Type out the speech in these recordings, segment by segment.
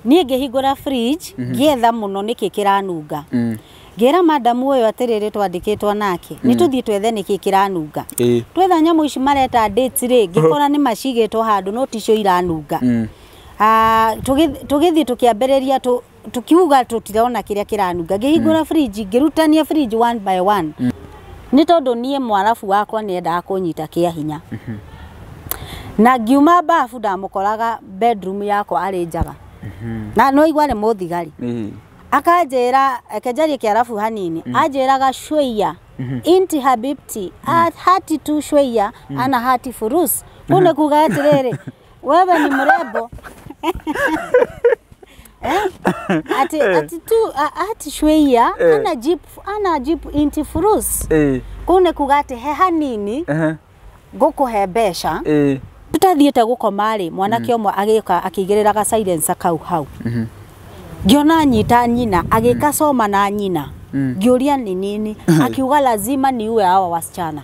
Niĩ ngĩhingũra fridge ngĩetha mũno nĩkĩ kĩranunga. Ngĩra madamu ũyũ atĩrĩrĩ twandĩkĩtwo nake nĩ tũthiĩ twethe nĩkĩ kĩranunga. Twetha nyamũ ici mareta dates rĩ, ngĩkora nĩ macigĩtwo handũ no ticio iranunga. Tũgĩthiĩ tũkĩambĩrĩria tukiuga tũtirona kĩrĩa kĩranunga. Ngĩhingũra fridge ngĩrutania fridge one by one. Nĩ tondũ niĩ mwarabu wakwa nĩendaga kũnyita kĩa hinya. Na ngiuma bafu ndamũkoraga bedroom yakwa arĩ njaga. Na no igua nĩ mũthigari. Akanjĩra ekenjarie kĩarabu hanini, anjĩraga shweya inti habibti hati tu shweya ana hati furus. Kuu nĩ kuga atĩrĩrĩ, wewe ni mrembo. Ati tu hati shweya ana jip inti furus. Kuu nĩ kuga atĩ he hanini ngũkũhe mbeca. Tutathiĩte gũkoma rĩ, mwanake ũmwe agĩũka akĩigĩrĩra ga silencer kau hau. Ngiona nyita nyina agĩkacoma na nyina. Ngĩũria ni nini, akiuga lazima niue hawa wasichana.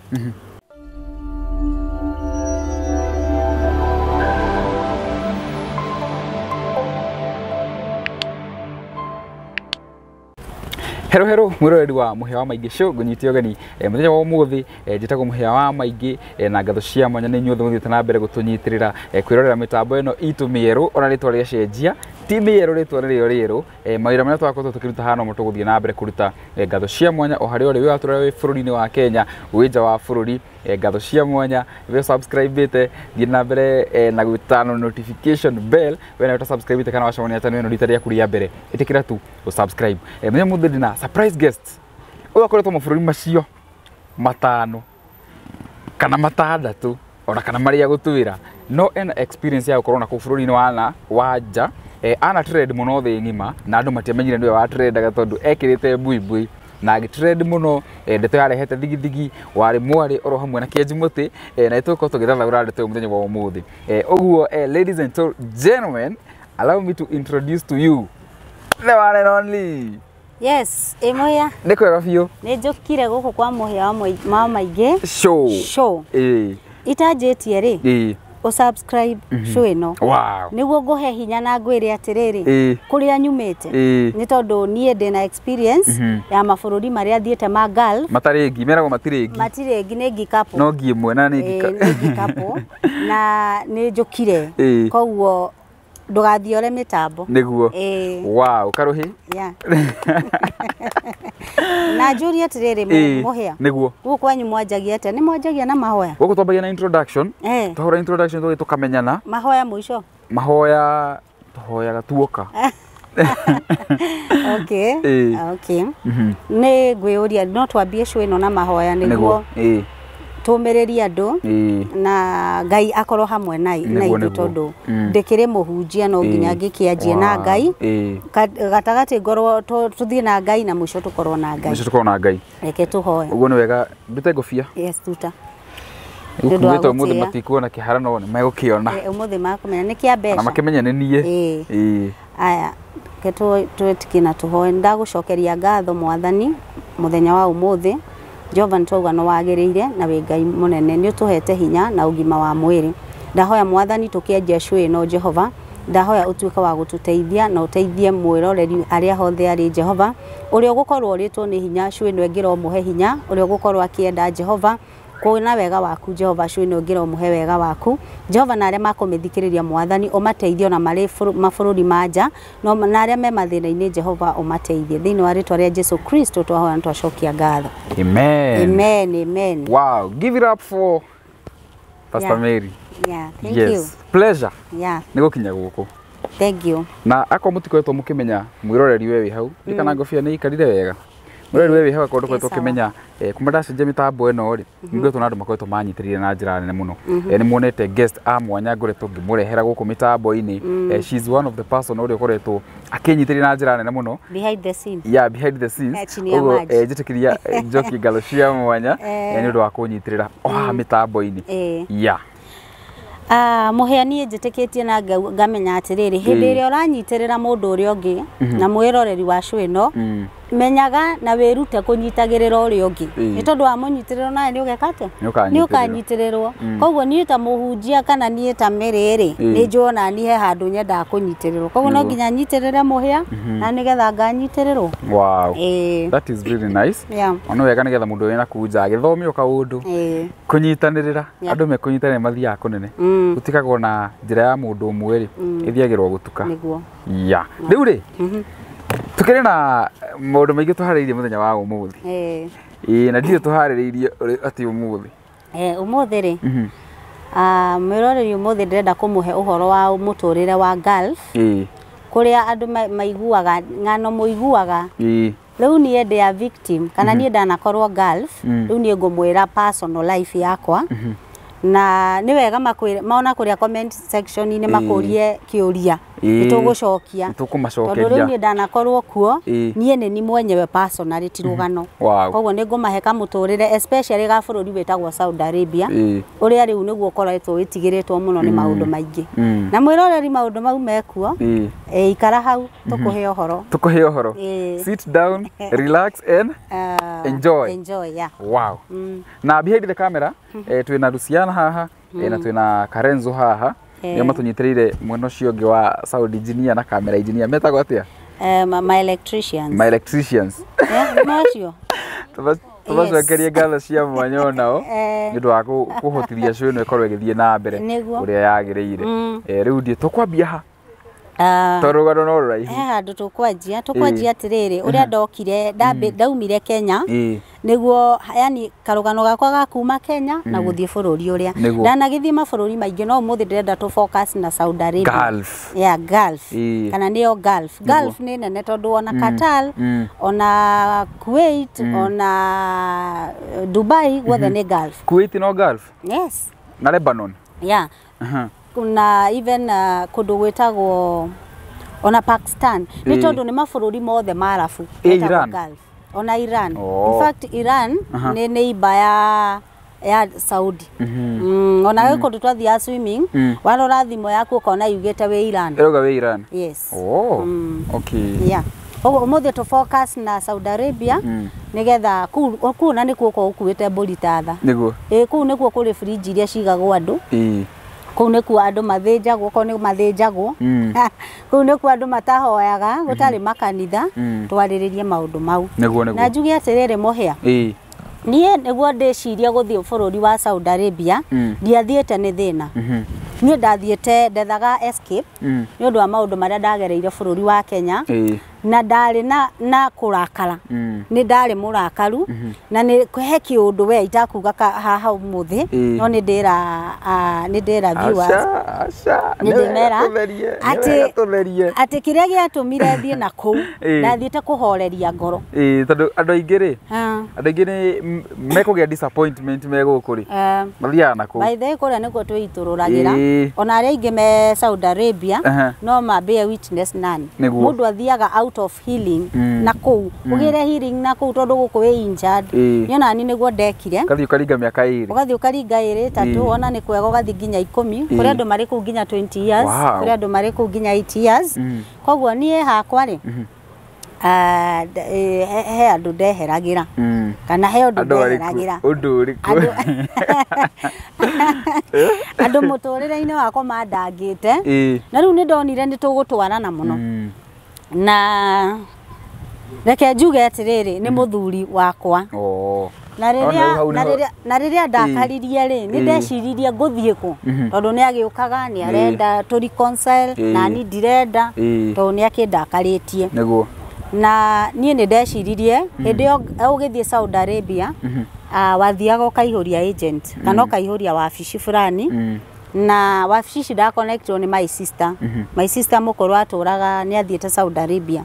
Hero hero mwiroreri wa Mũhĩa wa Maingĩ show ngũnyite ũgeni mũthenya wa ũmũthĩ. Njĩtagwo Mũhĩa wa Maingĩ na ngatho cia mwanya nĩ inyuothe mũthiĩte na mbere gũtũnyitĩrĩra kwĩrorera mĩtambo ĩno itũ mĩerũ, ona rĩtwa rĩacenjia ti mĩerũ, rĩtwa rĩrĩo rĩerũ. Mawĩra marĩa twakoretwo tũkĩruta haha nomo tũgũthiĩ na mbere kũruta. Ngatho cia mwanya o harĩa ũrĩ, wĩ watũrora wĩ bũrũri-inĩ wa Kenya, wĩ nja wa bũrũri, ngatho cia mwanya wĩ subscribe-ĩte, thiĩ na mbere na gwĩtano notification bell. We nawe ũta-subscribe-ĩte kana wacemania channel ĩno rita rĩaku rĩa mbere, ĩtĩkĩra tu ũ-subscribe. Mũthenya mũthĩ ndĩna surprise guest ũyũ akoretwo mabũrũri macio matano kana matandatũ ona kana marĩa gũtwĩra, no ena experience ya gũkorwo na kũu bũrũri-inĩ wa nja. Ana trend mũno thĩ ng'ima na andũ matiamenyire nĩwe wa trendaga tondũ ekĩrĩte mbuibui na agĩtrend mũno. Ndeto yarehete thigithigi warĩ mwarĩ oro hamwe na kĩenji mũtĩ, na nĩtũgũkorwo tũgĩthathaũra ndeto ĩyo mũthenya wa ũmũthĩ. Ũguo ladies and gentlemen, allow me to introduce to you the one and only. Yes, ĩmũya. Nĩ kwega biũ. Nĩ njũkire gũkũ kwa Mũhĩa wa Maingĩ show. Show. Itanjĩtie rĩ, ũsubscribe show ĩno. Wow. Nĩguo ngũhe hinya na ngwĩre atĩrĩrĩ, kũrĩa nyumĩte nĩ tondũ niĩ ndĩna experience ya mabũrũri marĩa thiĩte ma Gulf. Matarĩ ngi, meragwo matirĩ ngi. Matirĩ ngi, nĩ ngi couple. No ngi ĩmwe na nĩ ngi Nĩ ngi couple. Na nĩ njũkire. Koguo ndũgathiore mĩtambo. Nĩguo. Wow, karuhi. Yeah. Na njũrie atĩrĩrĩ Mũhĩa. Nĩguo. Gũkũ kwanyu mwanjagia atĩa? Nĩ mwanjagia na mahoya? Gũkũ twambagia na introduction. Twahũra introduction tũgĩthiĩ tũkamenyana. Mahoya mũico? Mahoya tũhoyaga tuoka. Okay. Okay. Nĩ ngwĩyũria no twambie show ĩno na mahoya nĩguo tũmĩrĩrie andũ na Ngai akorwo hamwe na ithuĩ tondũ ndĩkĩrĩ mũhunjia no nginya ngĩkĩanjie na Ngai gatagatĩ ngorwo tũthiĩ na Ngai na mũico tũkorwo na Ngai. Mũico tũkorwo na Ngai. Reke tũhoe. Ũguo nĩ wega ndute ngobia. Yes, tuta. Gũkuĩte ũmũthĩ matikuona kĩhara no nĩ megũkĩona. Ũmũthĩ makũmenya nĩ kĩa mbeca. Na makĩmenye nĩ niĩ. Aya, reke twĩtĩkie na tũhoe. Ndagũcokeria ngatho Mwathani mũthenya wa ũmũthĩ. Jehova nĩtwauga nĩ wagĩrĩire na wĩ Ngai mũnene, nĩ ũtũhete hinya na ũgima wa mwĩrĩ. Ndahoya Mwathani tũkĩanjia show ĩno Jehova, ndahoya ũtuĩke wa gũtũteithia na ũteithie mwĩroreri arĩa hothe arĩ Jehova, ũrĩa ũgũkorwo ũrĩtwo nĩ hinya show ĩno ĩngĩra ũmũhe hinya, ũrĩa ũgũkorwo akĩenda Jehova kuona wega waku Jehova show ĩno ĩngĩra ũmũhe wega waku Jehova, na arĩa makũmĩthikĩrĩria Mwathani ũmateithie ona marĩ mabũrũri ma nja, no na arĩa me mathĩna-inĩ Jehova ũmateithie thĩinĩ wa rĩtwa rĩa Jesu Kristo twahoya na twacokia ngatho. Amen. Amen, amen. Wow, give it up for Pastor Mary. Yeah, thank you. Pleasure. Yeah. Nĩ gũkinya gũkũ. Thank you. Na akorwo mũtikoretwo mũkĩmenya mwĩroreri we wĩ hau, kana ngobia nĩ ikarire wega. Mwĩroreri we wĩ hau akorwo ndũkoretwo ũkĩmenya kuma ndacenjia mĩtambo ĩno rĩ, nĩngoretwo na andũ makoretwo manyitĩrĩire na njĩra nene mũno. Nĩ muonete guest a mwanya ngoretwo ngĩmũrehera gũkũ mĩtambo-inĩ. She is one of the person ũrĩa ũkoretwo akĩnyitĩrĩra na njĩra nene mũno. Behind the scenes. Yeah, behind the scenes. Ũguo njĩtĩkĩria njoki ngatho cia mwanya nĩ ũndũ wa kũnyitĩrĩra o haha mĩtambo-inĩ. Yeah. Mũhĩa niĩ njĩtĩkĩtie na ngamenya atĩrĩrĩ, hĩndĩ ĩrĩa ũranyitĩrĩra mũndũ ũrĩa ũngĩ na mwĩroreri wa show ĩno, Menyaga na wĩrute kũnyitagĩrĩra ũrĩa ũngĩ. Nĩ tondũ wa mũnyitĩrĩrwo nawe nĩ ũgeka atĩa? Nĩ ũkanyitĩrĩrwo. Koguo niĩ ta mũhunjia kana niĩ ta Mary rĩ, nĩ njũĩ ona niĩ he handũ nyendaga kũnyitĩrĩrwo. Koguo no nginya nyitĩrĩre mũhĩa na nĩgetha nganyitĩrĩrwo. Wow. That is really nice. Yeah. Ona wega nĩgetha mũndũ wĩna kũu nja agĩthome o kaũndũ. Kũnyitanĩrĩra. Andũ mekũnyitanĩra mathiaga kũnene. Gũtikagwo na njĩra ya mũndũ ũmwe rĩ, ĩthiagĩrwo gũtuka. Nĩguo. Yeah. Rĩu rĩ, tukĩrĩ na maũndũ maingĩ tũharĩrĩirie mũthenya wa ũmũthĩ. Ĩĩ na ndirĩ tũharĩrĩirie atĩ ũmũthĩ. Ũmũthĩ rĩ, mwĩroreri ũmũthĩ ndĩrenda kũmũhe ũhoro wa mũtũrĩre wa Gulf. Kũrĩa andũ maiguaga ng'ano mũiguaga. Rĩu niĩ ndĩ a victim kana niĩ ndanakorwo Gulf, rĩu niĩ ngũmwĩra personal life yakwa. Na nĩ wega makwĩre maona kũrĩa comment section-inĩ makũrie kĩũria nĩ tũgũcokia tondũ rĩu niĩ ndanakorwo kuo niĩ nĩ ni mwenyewe personally ti rũgano. Koguo nĩ ngũmahe kamũtũrĩre especially ga bũrũri wĩtagwo Saudi Arabia ũrĩa rĩu nĩguo ũkoretwo wĩtigĩrĩtwo mũno nĩ maũndũ maingĩ. Na mwĩroreri maũndũ mau mekuo, ikara hau tũkũhe ũhoro. Tũkũhe ũhoro. Sit down, relax and enjoy. Enjoy, yeah. Wow. Na behind the camera twĩna Luciana haha na twĩna Karenzo haha nĩo matũnyitĩrĩire mwena ũcio ũngĩ wa sound engineer na camera engineer metagwo atĩa? My electricians. My electricians. Macio. Tũmacokerie ngatho cia mwanya onao nĩ ũndũ wa kũhotithia show ĩno ĩkorwo ĩgĩthiĩ na mbere ũrĩa yagĩrĩire. Rĩu ndiĩ tũkwambia ha? Tondũ rũgano no rũraihu. He handũ tũkwanjia atĩrĩrĩ ũrĩa ndokire ndaumire Kenya nĩguo yani karũgano gakwa ga kuma Kenya na gũthiĩ bũrũri ũrĩa ndanagĩthiĩ mabũrũri maingĩ no ũmũthĩ ndĩrenda tũ focus na Saudi Arabia. Gulf. Yeah, Gulf. Kana nĩyo Gulf. Gulf nĩ nene tondũ ona Qatar, ona Kuwait, ona Dubai guothe nĩ Gulf. Kuwait no Gulf? Yes. Na Lebanon? Yeah. Kuna even kũndũ gwĩtagwo ona Pakistan nĩ tondũ nĩ mabũrũri mothe ma Arabu Iran. Gulf. Ona Iran. In fact Iran nĩ neighbor ya Saudi. Ona mm. Kũndũ twathiaga swimming, warora thimũ yaku ũkona yugĩte wĩ Iran. Ĩrauga wĩ Iran. Yes. Oh. Okay. Yeah. Ũguo ũmũthĩ tũ focus na Saudi Arabia nigetha kuu na nĩkuo gũkuĩte mbũri ta tha. Nĩguo. Ĩ kũu nĩkuo kũrĩ fridge iria cigagwo andũ. Ĩĩ. Kũu nĩkuo andũ mathĩnjagwo, korwo nĩ mathĩnjagwo. Kũu nĩkuo andũ matahoyaga, gũtarĩ makanitha, twarĩrĩrie maũndũ mau. Nĩguo nĩguo. Na njuge atĩrĩrĩ Mũhĩa. Ĩĩ. Niĩ nĩguo ndĩcirie gũthiĩ bũrũri wa Saudi Arabia, ndiathiĩte nĩ thĩna. Niĩ ndathiĩte ndethaga escape nĩ ũndũ wa maũndũ marĩa ndagereire bũrũri wa Kenya. Na ndarĩ na kũrakara. Nĩ ndarĩ mũrakaru na nĩ he kĩũndũ we itakuga haha ũmũthĩ no nĩ ndĩra nĩ ndĩra viewers. Aca nĩ ndĩmera atĩ kĩrĩa gĩatũmire thiĩ na kũu ndathiĩte kũhoreria ngoro. Ĩĩ tondũ andũ aingĩ rĩ, andũ aingĩ nĩ mekũgĩa disappointment me gũkũ rĩ, mathiaga na kũu. By the way kũrĩa nĩkuo twĩitũrũragĩra. Ona arĩa aingĩ me Saudi Arabia no mambie witness nani. Mũndũ athiaga out of healing na kũu ũgĩre healing na kũu tondũ gũkũ wĩ injured. Niĩ ona niĩ nĩguo ndekire. Ũgathiĩ ũkaringa mĩaka ĩrĩ. Ũgathiĩ ũkaringa ĩrĩ ĩtatũ, ona nĩ kwega ũgathiĩ nginya 10. Kũrĩ andũ marĩ kũu nginya 20 years, kũrĩ andũ marĩ kũu nginya 8 years. Koguo niĩ hakwa rĩ, he andũ ndeheragĩra kana he ũndũ ndeheragĩra. Ũndũ ũrĩkũ? Andũ mũtũrĩre-inĩ wakwa mandangĩte na rĩu nĩ ndonire nĩ tũgũtwarana mũno. Na reke njuge atĩrĩrĩ nĩ mũthuri wakwa. Na rĩrĩa ndakaririe rĩ, nĩ ndeciririe ngũthiĩ kũ tondũ nĩ agĩũkaga nĩ arenda tũ reconcile na niĩ ndirenda tondũ nĩ akĩndakarĩtie. Nĩguo. Na niĩ nĩ ndeciririe hĩndĩ ĩyo ũgĩthiĩ Saudi Arabia wathiaga ũkaihũria agent kana ũkaihũria wabici fulani. Na wabici ici ndakonectwo nĩ my sister. My sister mũkũrũ atũraga nĩ athiĩte Saudi Arabia.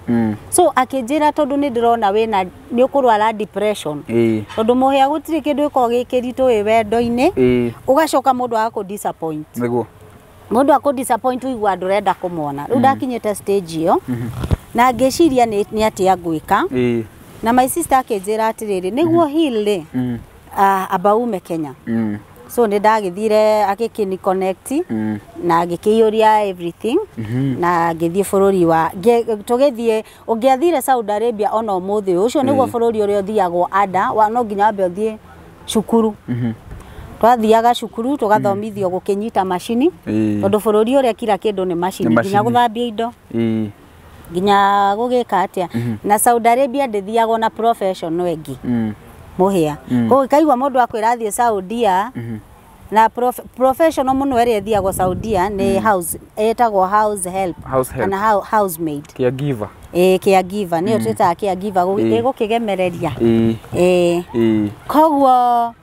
So akĩnjĩra tondũ nĩ ndĩrona wĩna nĩ ũkũrwara depression. Tondũ Mũhĩa gũtirĩ kĩndũ gĩkoragwo gĩ kĩritũ wĩ wendo-inĩ, ũgacoka mũndũ agakũ disappoint. Nĩguo. Mũndũ akũ disappoint ũigua ndũrenda kũmwona. Rĩu ndakinyĩte stage ĩyo na ngĩciria nĩ atĩa ngwĩka. Na my sister akĩnjĩra atĩrĩrĩ nĩguo heal rĩ, amba ume Kenya. So nĩ ndagĩthire agĩkĩni connect na ngĩkĩiyũria everything na ngĩthiĩ bũrũri wa tũgĩthiĩ. Ũngĩathire Saudi Arabia ona ũmũthĩ ũyũ, ũcio nĩguo bũrũri ũrĩa ũthiagwo ada wa no nginya wambe ũthiĩ cukuru. Twathiaga cukuru tũgathomithio gũkĩnyita macini, tondũ bũrũri ũrĩa kila kĩndũ nĩ macini, Nĩ nginya macini. gũthambia indo, nginya gũgĩka atĩa. Na Saudi Arabia ndĩthiagwo na professional ĩngĩ, mũhĩa. Koguo ikaigua mũndũ akwĩra athiĩ Saudia na professional mũno ĩrĩa ĩthiagwo Saudia nĩ house, ĩtagwo house help, House help. kana housemaid. Caregiver. Ĩĩ, caregiver nĩyo twĩtaga caregiver, ĩgũkĩgemereria. Ĩĩ. Koguo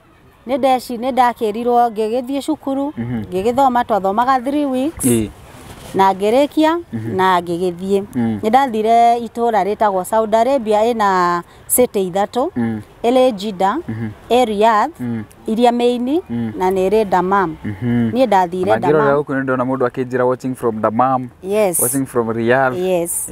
nĩ ndeci nĩ ndakĩrirwo ngĩgĩthiĩ cukuru, ngĩgĩthoma, twathomaga 3 weeks na ngĩrĩkia na ngĩgĩthiĩ. Nĩ ndathire itũra rĩtagwo Saudi Arabia, ĩna city ithatũ, ĩrĩ Jeddah, ĩ Riyadh iria main, na nĩ ĩrĩ Dammam. Niĩ ndathire Na ngĩrora Dammam. gũkũ nĩ ndona mũndũ akĩnjĩra watching from Dammam. Yes. Watching from Riyadh. Yes.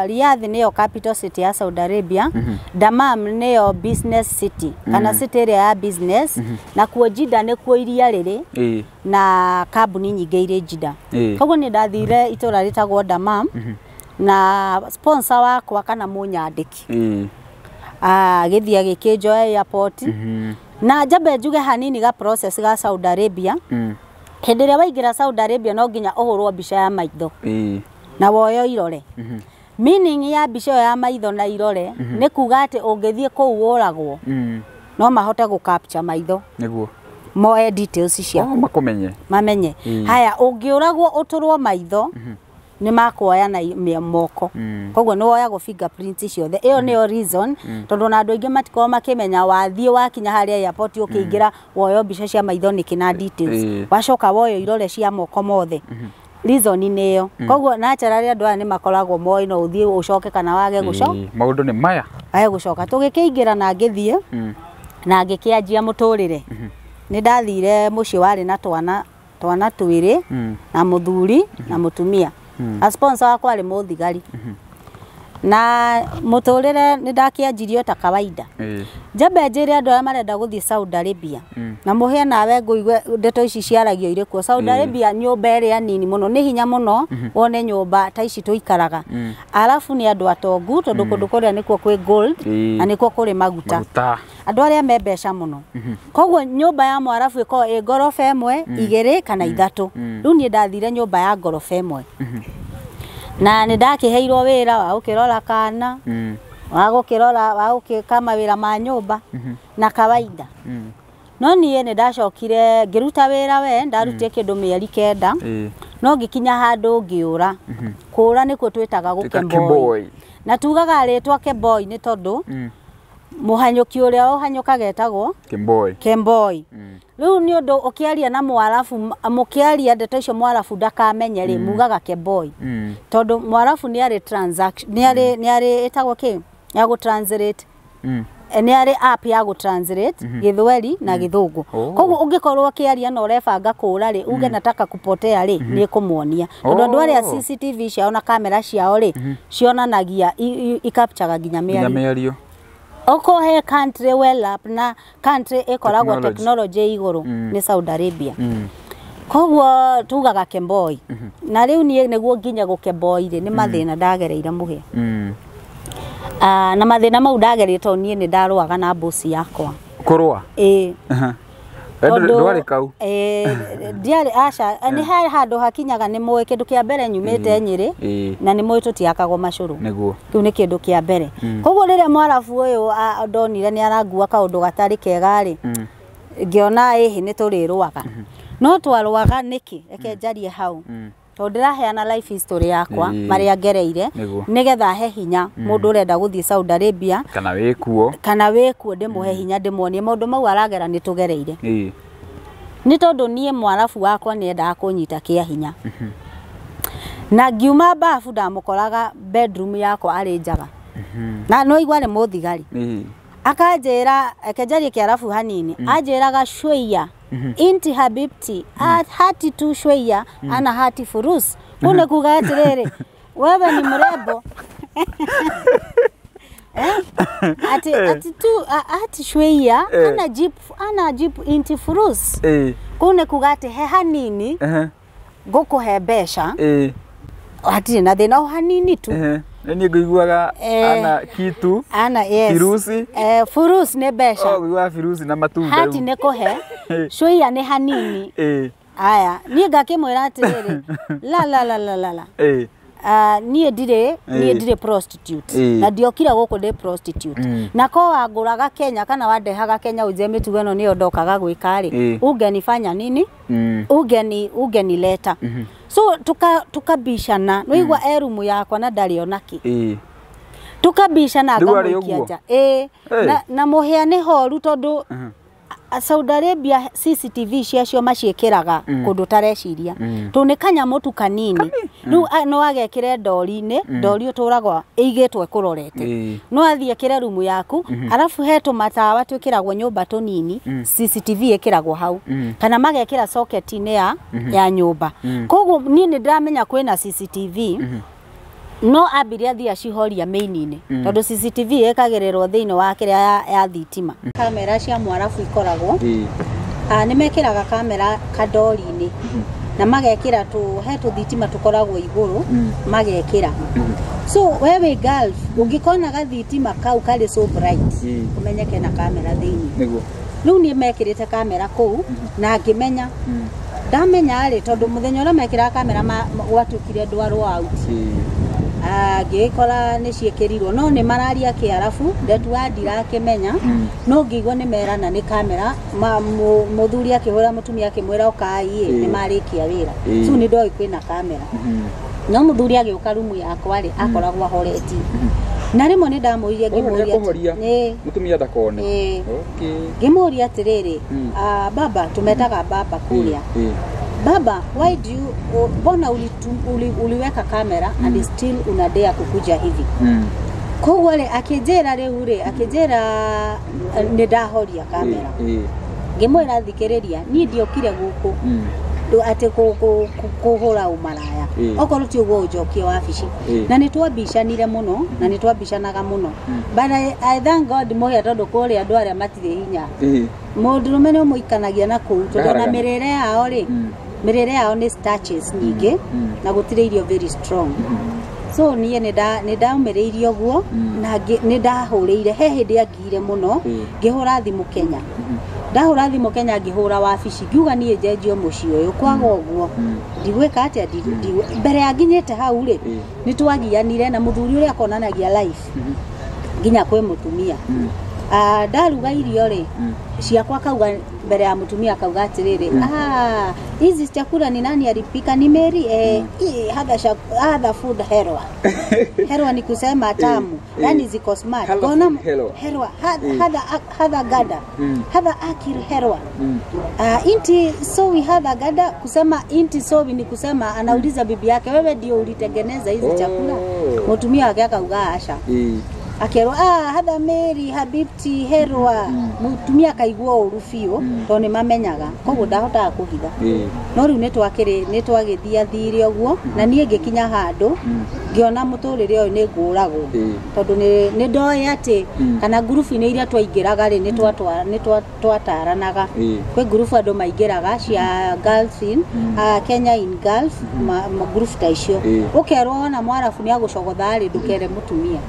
Riyadh nĩyo capital city ya Saudi Arabia. Dammam nĩyo business city kana city ĩrĩa ya business, na kuo Jeddah nĩkuo iria rĩrĩ na kambuni nyingĩ irĩ Jeddah. Koguo nĩ ndathire itũra rĩtagwo Dammam na sponsor wakwa kana mũnyandĩki agĩthiĩ agĩkĩnjoya airport. Na njambe njuge hanini ga process ga Saudi Arabia. Hĩndĩ ĩrĩa waingĩra Saudi Arabia no nginya ũhũrwo mbica ya maitho na woyo irore. Meaning ya mbica ĩyo ya maitho na irore nĩ kuga atĩ ũngĩthiĩ kũu ũragwo, no mahote gũ capture maitho, Nĩguo. moe details ciaku. Oh, makũmenye. Mamenye. Haya, ũngĩũragwo ũtũrwo maitho, nĩ makuoya na moko. Koguo nĩ woyagwo fingerprint ciothe. Ĩyo nĩyo reason, tondũ ona andũ aingĩ matikoragwo makĩmenya wathiĩ wakinya harĩa airport ũkĩingĩra woyo mbica cia maitho nĩkĩ na details, wacoka woyo irore cia moko mothe. Reason nĩ ĩyo. Koguo naturally andũ aya nĩ makoragwo moĩ no ũthiĩ ũcoke kana wage gũcoka. Maũndũ nĩ maya. Wage gũcoka. Tũgĩkĩingĩra na ngĩthiĩ na ngĩkĩanjia mũtũrĩre. Nĩ ndathire mũciĩ warĩ na twana twĩrĩ na mũthuri na mũtumia. Na sponsor wakwa arĩ mũthigari. Na mũtũrĩre nĩ ndakĩanjirie o ta kawaida. Njambe njĩre andũ arĩa marenda gũthiĩ Saudi Arabia, na mũhĩa nawe ngũigue ndeto ici ciaragio irĩ kuo Saudi Arabia, nyũmba ĩrĩa nini mũno, nĩ hinya mũno wone nyũmba ta ici tũikaraga. Arabu nĩ andũ atongu, tondũ kũndũ kũrĩa nĩkuo kwĩ gold na nĩkuo kũrĩ maguta. Maguta. Andũ arĩa me mbeca mũno. Koguo nyũmba ya mwarabu ĩkoragwo ĩ ngoroba ĩmwe, igĩrĩ kana ithatũ. Rĩu niĩ ndathire nyũmba ya ngoroba ĩmwe na nĩ ndakĩheirwo wĩra wa gũkĩrora kana, wa gũkĩrora, wa gũkĩka mawĩra ma nyũmba na kawaida. No niĩ nĩ ndacokire ngĩruta wĩra, we ndarutire kĩndũ mĩeri 9, no ngĩkinya handũ ngĩũra. Kũũra nĩkuo twĩtaga Tuĩka gũkemboi. kemboi. Na tugaga rĩtwa kemboi nĩ tondũ mũhanyũki ũrĩa ũhanyũkaga etagwo Kemboi. kemboi. Rĩu nĩ ũndũ ũkĩaria na mwarabu, mũkĩaria ndeto icio mwarabu ndakamenye rĩ, mugaga kemboi, tondũ mwarabu nĩ arĩ transaction, nĩ arĩ ĩtagwo kĩ ya gũ translate. Nĩ arĩ app ya gũ translate Gĩthweri na Gĩthũngũ. Koguo ũngĩkorwo ũkĩaria na ũrebanga kũũra rĩ, uge nataka kupotea rĩ, nĩ ĩkũmuonia, tondũ andũ arĩa CCTV ciao na kamera ciao rĩ, cionanagia ikapchaga nginya Nginya mĩario. mĩario. Okorwo he country well up na country ĩkoragwo Technology. technology igũrũ, nĩ Saudi Arabia. Koguo tugaga kemboi. Na rĩu niĩ nĩguo nginye gũkemboi rĩ, nĩ mathĩna ndagereire, mũhĩa. Ah, na mathĩna mau ndagereire tondũ niĩ nĩ ndarũaga na bosi yakwa. Kũrũa. Ĩĩ. Ndwarĩ kau. Ĩĩ, ndiarĩ, aca. Nĩ he handũ hakinyaga nĩ mũĩ kĩndũ kĩa mbere nyumĩte Nyĩrĩ na nĩ mũĩ tũtiakagwo macũrũ. Nĩguo. Kĩu nĩ kĩndũ kĩa mbere. Koguo rĩrĩa mwarabu ũyũ ndonire nĩ arangua kaũndũ gatarĩ kega rĩ, ngĩona ĩhĩ nĩ tũrĩrũaga. No twarũaga nĩkĩ? Reke njarie hau, tondũ ndĩraheana life history yakwa, marĩa ngereire, nĩgetha he hinya mũndũ ũrenda gũthiĩ Saudi Arabia Kana wĩkuo. kana wĩkuo, ndĩmũhe hinya, ndĩmuonie maũndũ mau aragera nĩ tũgereire. Nĩ tondũ niĩ mwarabu wakwa nĩ endaga kũnyita kĩa hinya, na ngiuma babu ndamũkoraga bedroom yakwa arĩ njaga, na no igua nĩ mũthigari. Akanjĩra, reke njarie kĩarabu hanini, anjĩraga shweia inti habibti, hati tu shweia ana hati furus. Kuu nĩ kuga atĩrĩrĩ, wewe ni mrembo. Ati ati tu ati shweia ana jeep, ana jeep inti furus. Kuu nĩ kuga atĩ he hanini ngũkũhe mbeca hatirĩ na thĩna o hanini tu. Nĩ niĩ ngũiguaga ana kitu ana yes. Firusi. Furus nĩ mbeca. Oh, ngũiguaga firusi na matunda. Hati nĩ kũhe, shweia nĩ hanini. Aya, niĩ ngakĩmwĩra atĩrĩrĩ, la la la la la la. Niĩ ndirĩ prostitute na ndiokire gũkũ ndĩ prostitute. Na ko wangũraga Kenya kana wandehaga Kenya ũnjie mĩtugo ĩno nĩyo ndokaga gwĩka rĩ, ungenifanya nini? Ungenileta. So tukabishana, nĩwaigua e rumu yakwa na ndarĩ ona kĩ. Tukabishana ngamũikia nja. Na mũhĩa nĩ horu tondũ Saudi Arabia CCTV ciacio maciĩkĩraga kũndũ ũtareciria. Tondũ nĩ kanyamũ tu kanini. Rĩu no agekĩre ndori-inĩ, ndori ũtũragwo ĩigĩtwo ĩkũrorete. No athiĩ ekĩre rumu yaku, arabu he tũmatawa twĩkĩragwo nyũmba tũnini, CCTV ĩkĩragwo hau. Kana magekĩra socket-inĩ ya nyũmba. Koguo niĩ nĩ ndĩramenya kwĩna CCTV. No ambirie athiĩ acihoria main-inĩ tondũ CCTV ĩkagĩrĩrwo thĩinĩ wa kĩrĩa ya thitima. Kamera cia mwarabu ikoragwo nĩ mekĩraga kamera kandori-inĩ na magekĩra he tũthitima tũkoragwo igũrũ magekĩra. So we wĩ Gulf ũngĩkona gathitima kau karĩ so bright ũmenye kena kamera thĩinĩ. Nĩguo. Rĩu niĩ mekĩrĩte kamera kũu na ngĩmenya. Ndamenya rĩ tondũ mũthenya ũrĩa mekĩraga kamera gwatuĩkire ndwarwo out. Ngĩkora nĩ ciĩkĩrirwo no nĩ mararia kĩarabu ndetua ndirakĩmenya no ngĩigua nĩ merana nĩ kamera mũthuri akĩhũra mũtumia akĩmwĩra ũkai nĩ marĩkia wĩra. So nĩ ndoĩ kwĩna kamera. No mũthuri agĩũka rumu yakwa rĩ akoragwo ahoreti. Na rĩmwe nĩ ndamũririe ngĩmũria mũtumia ndakone. Ngĩmũria atĩrĩrĩ, baba tumetaga baba kũrĩa. Baba, why do you, mbona uliweka kamera and still unadea kukuja hivi? Koguo rĩ akĩnjĩra rĩu rĩ akĩnjĩra nĩ ndahoria kamera. Ngĩmwĩra thikĩrĩria niĩ ndiokire gũkũ atĩ kũhũra ũmaraya. Okorwo ti ũguo ũnjokie wabici. Na nĩ twambicanire mũno na nĩ twambicanaga mũno. But I thank God mũhĩa tondũ kũrĩa andũ arĩa matirĩ hinya. Mũndũrũme nĩ ũmũikanagia na kũu tondũ na mĩrĩre yao rĩ mĩrĩre yao nĩ starches nyingĩ na gũtirĩ irio very strong. So niĩ nĩ ndaumĩrĩirie ũguo na nĩ ndahũrĩire he hĩndĩ angire mũno ngĩhũra thimũ Kenya. Ndahũra thimũ Kenya ngĩhũra wabici ngiuga niĩ njenjio mũciĩ ũyũ kwaga ũguo ndigwĩka atĩa mbere ya nginyĩte hau rĩ nĩ twagianire na mũthuri ũrĩa akonanagia life nginya kwĩ mũtumia. Ndaruga irio rĩ ciakwa kauga mbere ya mũtumia akauga atĩrĩrĩ, hizi chakula ni nani alipika? Ni Mary. Hadha food herwa. Herwa ni kusema tamu, yani ziko smart. Kona herwa hadha gada hadha akil herwa. Inti sowi hadha gada, kusema inti sowi ni kusema anauliza bibi yake wewe ndio ulitengeneza hizi chakula? Mũtumia wake akauga asha. Akerwo hadha Mary habibti herwa. Mutumia akaigua ũru biũ tondũ nĩ mamenyaga koguo ndahotaga kũhitha. No rĩu nĩ twagĩthiathire ũguo na niĩ ngĩkinya handũ ngĩona mũtũrĩre ũyũ nĩ ngũragwo tondũ nĩ ndoĩ atĩ kana ngurubu-inĩ iria twaingĩraga rĩ nĩ twataranaga. Kwĩ ngurubu andũ maingĩraga cia Gulf in Kenya in Gulf ngurubu ta icio ũkerwo ona mwarabu nĩ agũcogotha rĩ ndũkere mũtumia.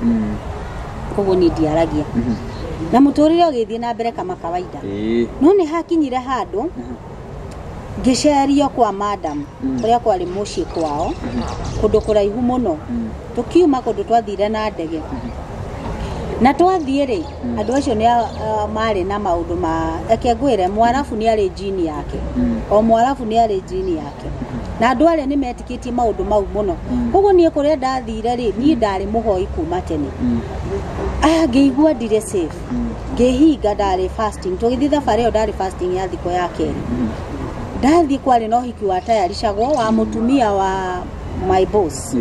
Koguo niĩ ndiaragia. Na mũtũrĩre ũgĩthiĩ na mbere kama kawaida. No nĩ hakinyire handũ ngĩcerio kwa madam kũrĩa kwarĩ mũciĩ kwao kũndũ kũraihu mũno. Tũkiuma kũndũ twathire na ndege. Na twathiĩ rĩ andũ acio nĩ marĩ na maũndũ ma eke ngwĩre mwarabu nĩ arĩ jini yake. O mwarabu nĩ arĩ jini yake. Na andũ arĩa nĩ metĩkĩtie maũndũ mau mũno. Koguo niĩ kũrĩa ndathire rĩ niĩ ndarĩ mũhoi kuma tene. Ngĩigua ndirĩ safe. Ngĩhinga ndarĩ fasting. Tũgĩthiĩ thabarĩ ĩyo ndarĩ fasting ya thikũ ya kerĩ. Ndathiĩ kwarĩ na ũhiki watayaricagwo wa mũtumia wa my boss,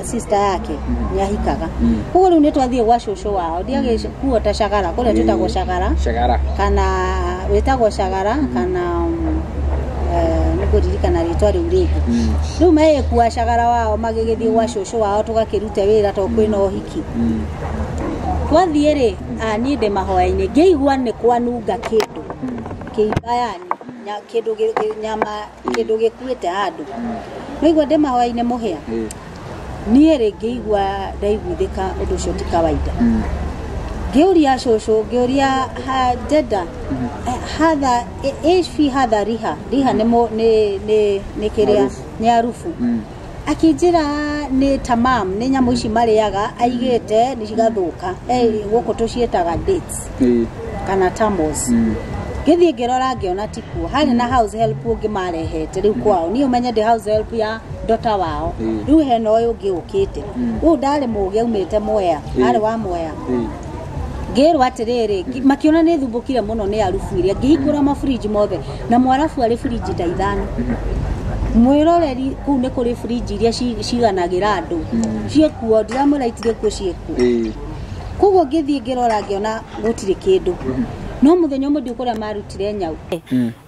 sister yake nĩ ahikaga. Koguo rĩu nĩ twathiĩ gwa cũcũ wao ndiagĩkuo ta cagara kũrĩa twĩtagwo cagara. Kana wĩtagwo cagara kana nĩngũririkana rĩtwa rĩu rĩngĩ. Rĩu magĩkua cagara wao magĩgĩthiĩ gwa cũcũ wao tũgakĩrute wĩra tondũ kwĩna ũhiki. Twathiĩ rĩ, niĩ ndĩ mahoya-inĩ ngĩigua nĩ kwanunga kĩndũ kĩimba, yani kĩndũ nyama, kĩndũ gĩkuĩte handũ. Nĩigua ndĩ mahoya-inĩ mũhĩa, niĩ rĩ ngĩigua ndaiguithĩka ũndũ ũcio ti kawaida. Ngĩũria cũcũ, ngĩũria deda hatha ici hatha riha riha nĩ nĩ nĩ nĩ kĩrĩa nĩ harufu. Akĩnjĩra nĩ tamam, nĩ nyamũ ici marĩaga aigĩte nĩ cigathũka. Gũkũ tũciĩtaga dates kana tamos. Ngĩthiĩ ngĩrora ngĩona tikuo. Harĩ na house help ũngĩ marehete rĩu kwao. Niĩ ũmenye ndĩ house help ya ndota wao. Rĩu hena ũyũ ũngĩ ũkĩte, ũyũ ndarĩ mũgĩ, aumĩte Mwea, arĩ wa Mwea. Ngĩrwo atĩrĩrĩ, makĩona nĩ thumbũkire mũno nĩ harufu iria. Ngĩhingũra mabrinji mothe, na mwarabu arĩ fridge ta 5. Mwĩroreri, kũu nĩ kũrĩ fridge iria ciganagĩra andũ ciĩkuo, ndiramwĩra itirĩ kuo, ciĩkuo. Koguo ngĩthiĩ ngĩrora ngĩona gũtirĩ kĩndũ. No mũthenya ũmwe ndiũ kũrĩa marutire nyau,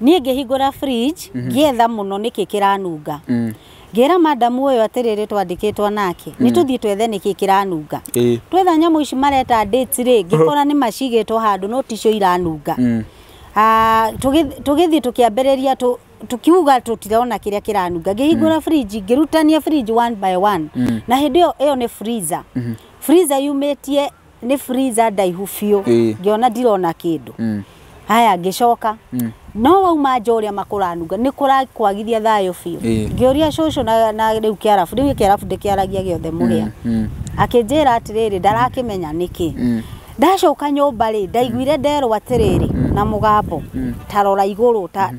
niĩ ngĩhingũra fridge ngĩetha mũno nĩkĩ kĩranunga. Ngĩra madamu ũyũ atĩrĩrĩ, twandĩkĩtwo nake, nĩ tũthiĩ twethe nĩkĩ kĩranunga. Twetha nyamũ ici mareta dates rĩ, ngĩkora nĩ macigĩtwo handũ no ticio iranunga. Tũgĩthiĩ tũkĩambĩrĩria tukiuga tũtirona kĩrĩa kĩranunga. Ngĩhingũra fridge, ngĩrutania fridge one by one, na hĩndĩ ĩyo ĩyo nĩ freezer, freezer yumĩtie, nĩ freezer ndaihu biũ. Ngĩona ndirona kĩndũ. Haya, ngĩcoka no wauma nja ũrĩa makũranunga nĩ kũrakwagithia thayũ biũ. Ngĩũria cũcũ na rĩu kĩarabu, rĩu kĩarabu ndĩkĩaragia gĩothe mũhĩa. Akĩnjĩra atĩrĩrĩ, ndarakĩmenya nĩkĩ. Ndacoka nyũmba rĩ, ndaiguire nderwo atĩrĩrĩ na mũgambo, ta rora igũrũ, ta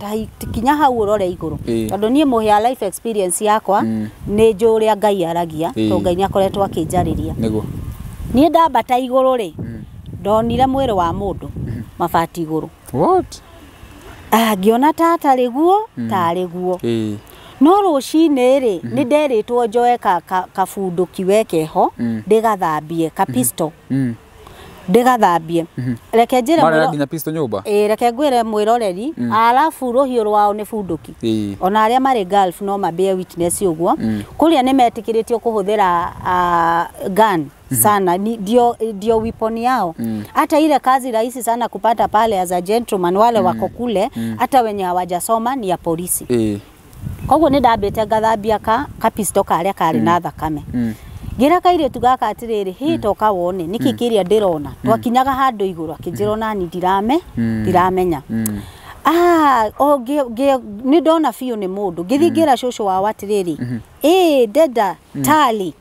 kinya hau ũrore igũrũ. Tondũ niĩ mũhĩa life experience yakwa nĩ njũĩ ũrĩa Ngai aragia, tondũ Ngai nĩ akoretwo akĩnjarĩria. Niĩ ndambata igũrũ rĩ, ndonire mwĩrĩ wa mũndũ mabati igũrũ. What? Ngĩona ta atarĩ guo, tarĩ guo. No rũcinĩ rĩ, nĩ nderĩtwo njoe kabunduki we keho ndĩgathambie, ka pistol ndĩgathambie. Reke njĩre Mara nginya pistol nyũmba? Ĩĩ, reke ngwĩre mwĩroreri, arabu rũhiũ rwao nĩ bunduki. Ona arĩa marĩ Gulf no mambie witness ũguo. Kũrĩa nĩ metĩkĩrĩtio kũhũthĩra gun sana, ndio weapon yao. Hata ile kazi rahisi sana kupata pale as a gentleman, wale wako kule, hata wenye hawajasoma, ni ya polisi. Koguo nĩ ndambĩte ngathambia ka pistol karĩa karĩ na thakame. Ngĩra kairĩtu gaka atĩrĩrĩ, hĩ toka wone nĩkĩ kĩrĩa ndĩrona. Twakinyaga handũ igũrũ, akĩnjĩra onani ndiramenya. O nĩ ndona biũ nĩ mũndũ. Ngĩthiĩ ngĩra cũcũ wao atĩrĩrĩ, ĩ deda tali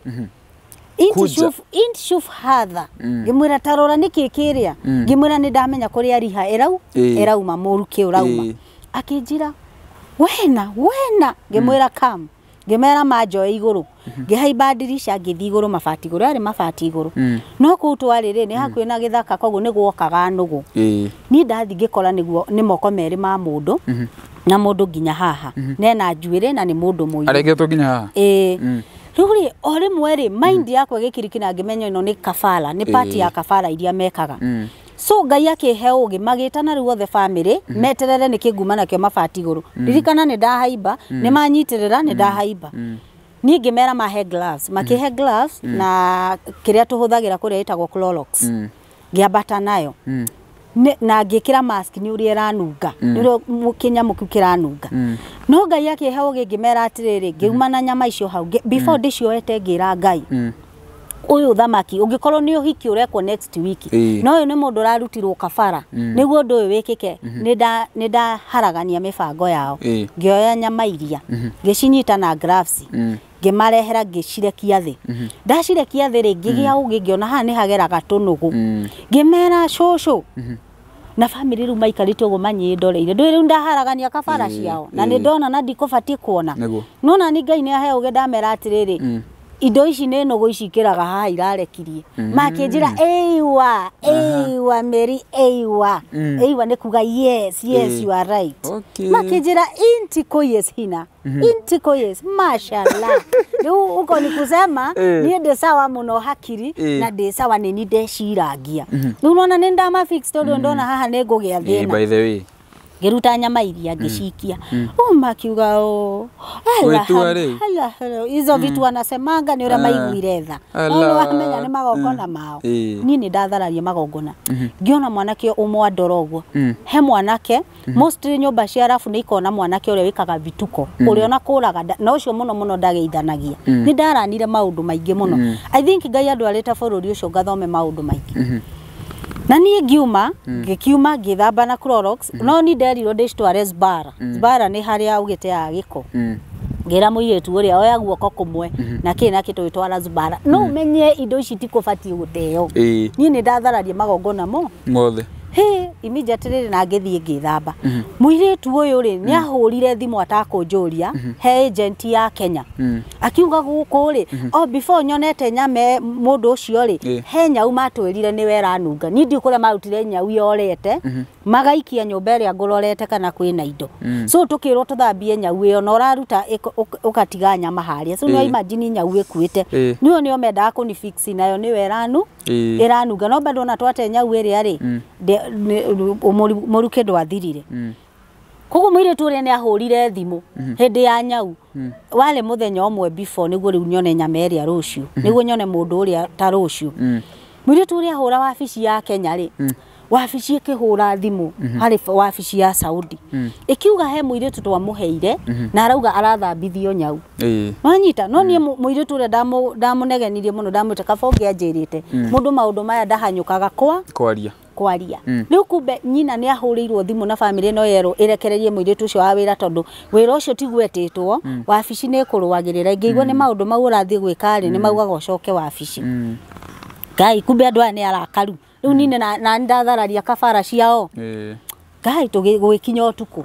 inti shuf hatha. Ngĩmwĩra tarora nĩkĩ kĩrĩa. Ngĩmwĩra nĩ ndamenya kũrĩa riha ĩrauma, mũrukĩ ũrauma. Akĩnjĩra wena wena. Ngĩmwĩra kam, ngĩmera manjoe igũrũ. Ngĩhaimba ndirica ngĩthiĩ igũrũ mabati igũrũ, yarĩ mabati igũrũ. No kũu twarĩ rĩ, nĩ hakuhĩ na gĩthaka, koguo nĩ gwokaga nũgũ. Niĩ ndathiĩ ngĩkora nĩguo nĩ moko merĩ ma mũndũ, na mũndũ nginya haha nena njuĩrĩ na nĩ mũndũ mũirũ. Arengetwo nginya haha? Ĩĩ. Rĩu rĩ, o rĩmwe rĩ, mind yakwa ĩgĩkirikina, ngĩmenya ĩno nĩ kabara, nĩ part ya kabara iria mekaga. So Ngai akĩhe ũgĩ, magĩtana rĩu othe family meterere nĩkĩ nguma nakĩo mabati igũrũ. Ririkana nĩ ndahaimba, nĩ manyitĩrĩra, nĩ ndahaimba. Niĩ ngĩmera mahe gloves, makĩhe gloves na kĩrĩa tũhũthagĩra kũrĩa ĩtagwo Clorox. Ngĩambata nayo na ngĩkĩra mask nĩ ũrĩa ĩranunga, nĩ ũrĩa kĩnyamũ kĩu kĩranunga. No Ngai akĩhe ũgĩ, ngĩmera atĩrĩrĩ, ngĩuma na nyama icio hau, before ndĩcioete ngĩra Ngai, ũyũ thamaki ũngĩkorwo nĩ ũhiki ũrekwo next week, no ũyũ nĩ mũndũ ũrarutirwo kabara nĩguo ũndũ ũyũ wĩkĩke, nĩ ndaharagania mĩbango yao. Ngĩoya nyama iria, ngĩcinyita na gloves, ngĩmarehera, ngĩcirekia thĩ. Ndacirekia thĩ rĩ, ngĩgĩa ũgĩ, ngĩona haha nĩ hageraga tũnũgũ. Ngĩmera cũcũ na family rĩu maikarĩte ũguo manyĩndoreire, ndũĩ rĩu ndaharagania kabara ciao na nĩ ndona na ndikũbatiĩ kuona. Nona ni Ngai nĩ ahe ũgĩ, ndamera atĩrĩrĩ, indo ici nĩ nũgũ ici ikĩraga haha irarekirie. Makĩnjĩra eiwa eiwa Mary eiwa eiwa, nĩ kuga yes yes, you are right. Makĩnjĩra inti koyes hina inti koyes mashallah. Rĩu uko ni kusema niĩ ndĩ sawa mũno hakiri na ndĩ sawa, nĩ ni ndecirangia. Rĩu nona nĩ ndama fix, tondũ ndona haha nĩ ngũgĩa thĩna. By the way. Ngĩruta nyama iria ngĩcikia. Makiuga o hizo vitu wanasemanga nĩ ũrĩa maiguire tha. No wamenya nĩ magongona mao. Niĩ nĩ ndathararia magongona. Ngĩona mwanake ũmwe andora ũguo. He mwanake mostly nyũmba cia arabu nĩ ikona mwanake ũrĩa wĩkaga vituko, ũrĩa ona kũraga na ũcio mũno mũno ndageithanagia. Nĩ ndaranire maũndũ maingĩ mũno. I think Ngai andwarĩte bũrũri ũcio ngathome maũndũ maingĩ. Na niĩ ngiuma ngĩkiuma ngĩthamba na Clorox no ni nderirwo ndĩcitware Zbara. Zbara nĩ harĩa ũgĩteaga gĩko. Ngĩra mũirĩtu ũrĩa oya guoko kũmwe na kĩ na kĩ tũgĩtwara Zbara. No ũmenye indo ici tikũbatiĩ gũteo. Niĩ nĩ ndathararia magongona mo mothe. He immediately na ngĩthiĩ ngĩthamba. Mũirĩtu ũyũ rĩ nĩ ahũrire thimũ atakũnjũria he agent ya Kenya. Akiuga gũkũ rĩ o before nyonete nyame mũndũ ũcio rĩ he nyau matwĩrire nĩwe ĩranunga. Niĩ ndiũ kũrĩa marutire nyau yorete magaikia nyũmba ĩrĩa ngũrorete kana kwĩna indo. So tũkĩrwo tũthambie nyau ĩyo na ũraruta ũgatiga nyama harĩa. So no imagine nyau ĩkuĩte. Nĩyo nĩo mendaga kũni fix nayo nĩwe ĩranunga no bado ona twate nyau ĩrĩa rĩ mũruke ndwathirire. Koguo mũirĩtu ũrĩa nĩ ahũrire thimũ hĩndĩ ya nyau warĩ mũthenya ũmwe before nĩguo rĩu nyone nyama ĩrĩa rũciũ nĩguo nyone mũndũ ũrĩa ta rũciũ. Mũirĩtu ũrĩa ahũra wabici ya Kenya rĩ wabici ĩkĩhũra thimũ harĩ wabici ya Saudi ĩkiuga he mũirĩtu twamũheire na arauga arathambithio nyau. Wanyita no niĩ mũirĩtu ũrĩa ndamũnegenirie mũno ndamwĩta kaba ũngĩanjĩrĩte mũndũ maũndũ maya ndahanyũkaga kwaria kwaria. Rĩu kumbe nyina nĩ ahũrĩirwo thimũ na family no yerwo ĩrekererie mũirĩtu ũcio wa wĩra tondũ wĩra ũcio tiguo etĩtwo wabici nĩ ĩkũrũagĩrĩra ingĩigua nĩ maũndũ mau ũrathiĩ gwĩka rĩ nĩ maugaga ũcoke wabici. Ngai kumbe andũ aya nĩ arakaru rĩu niĩ na ndathararia kabara ciao. Ngai tũgĩkinya ũtukũ.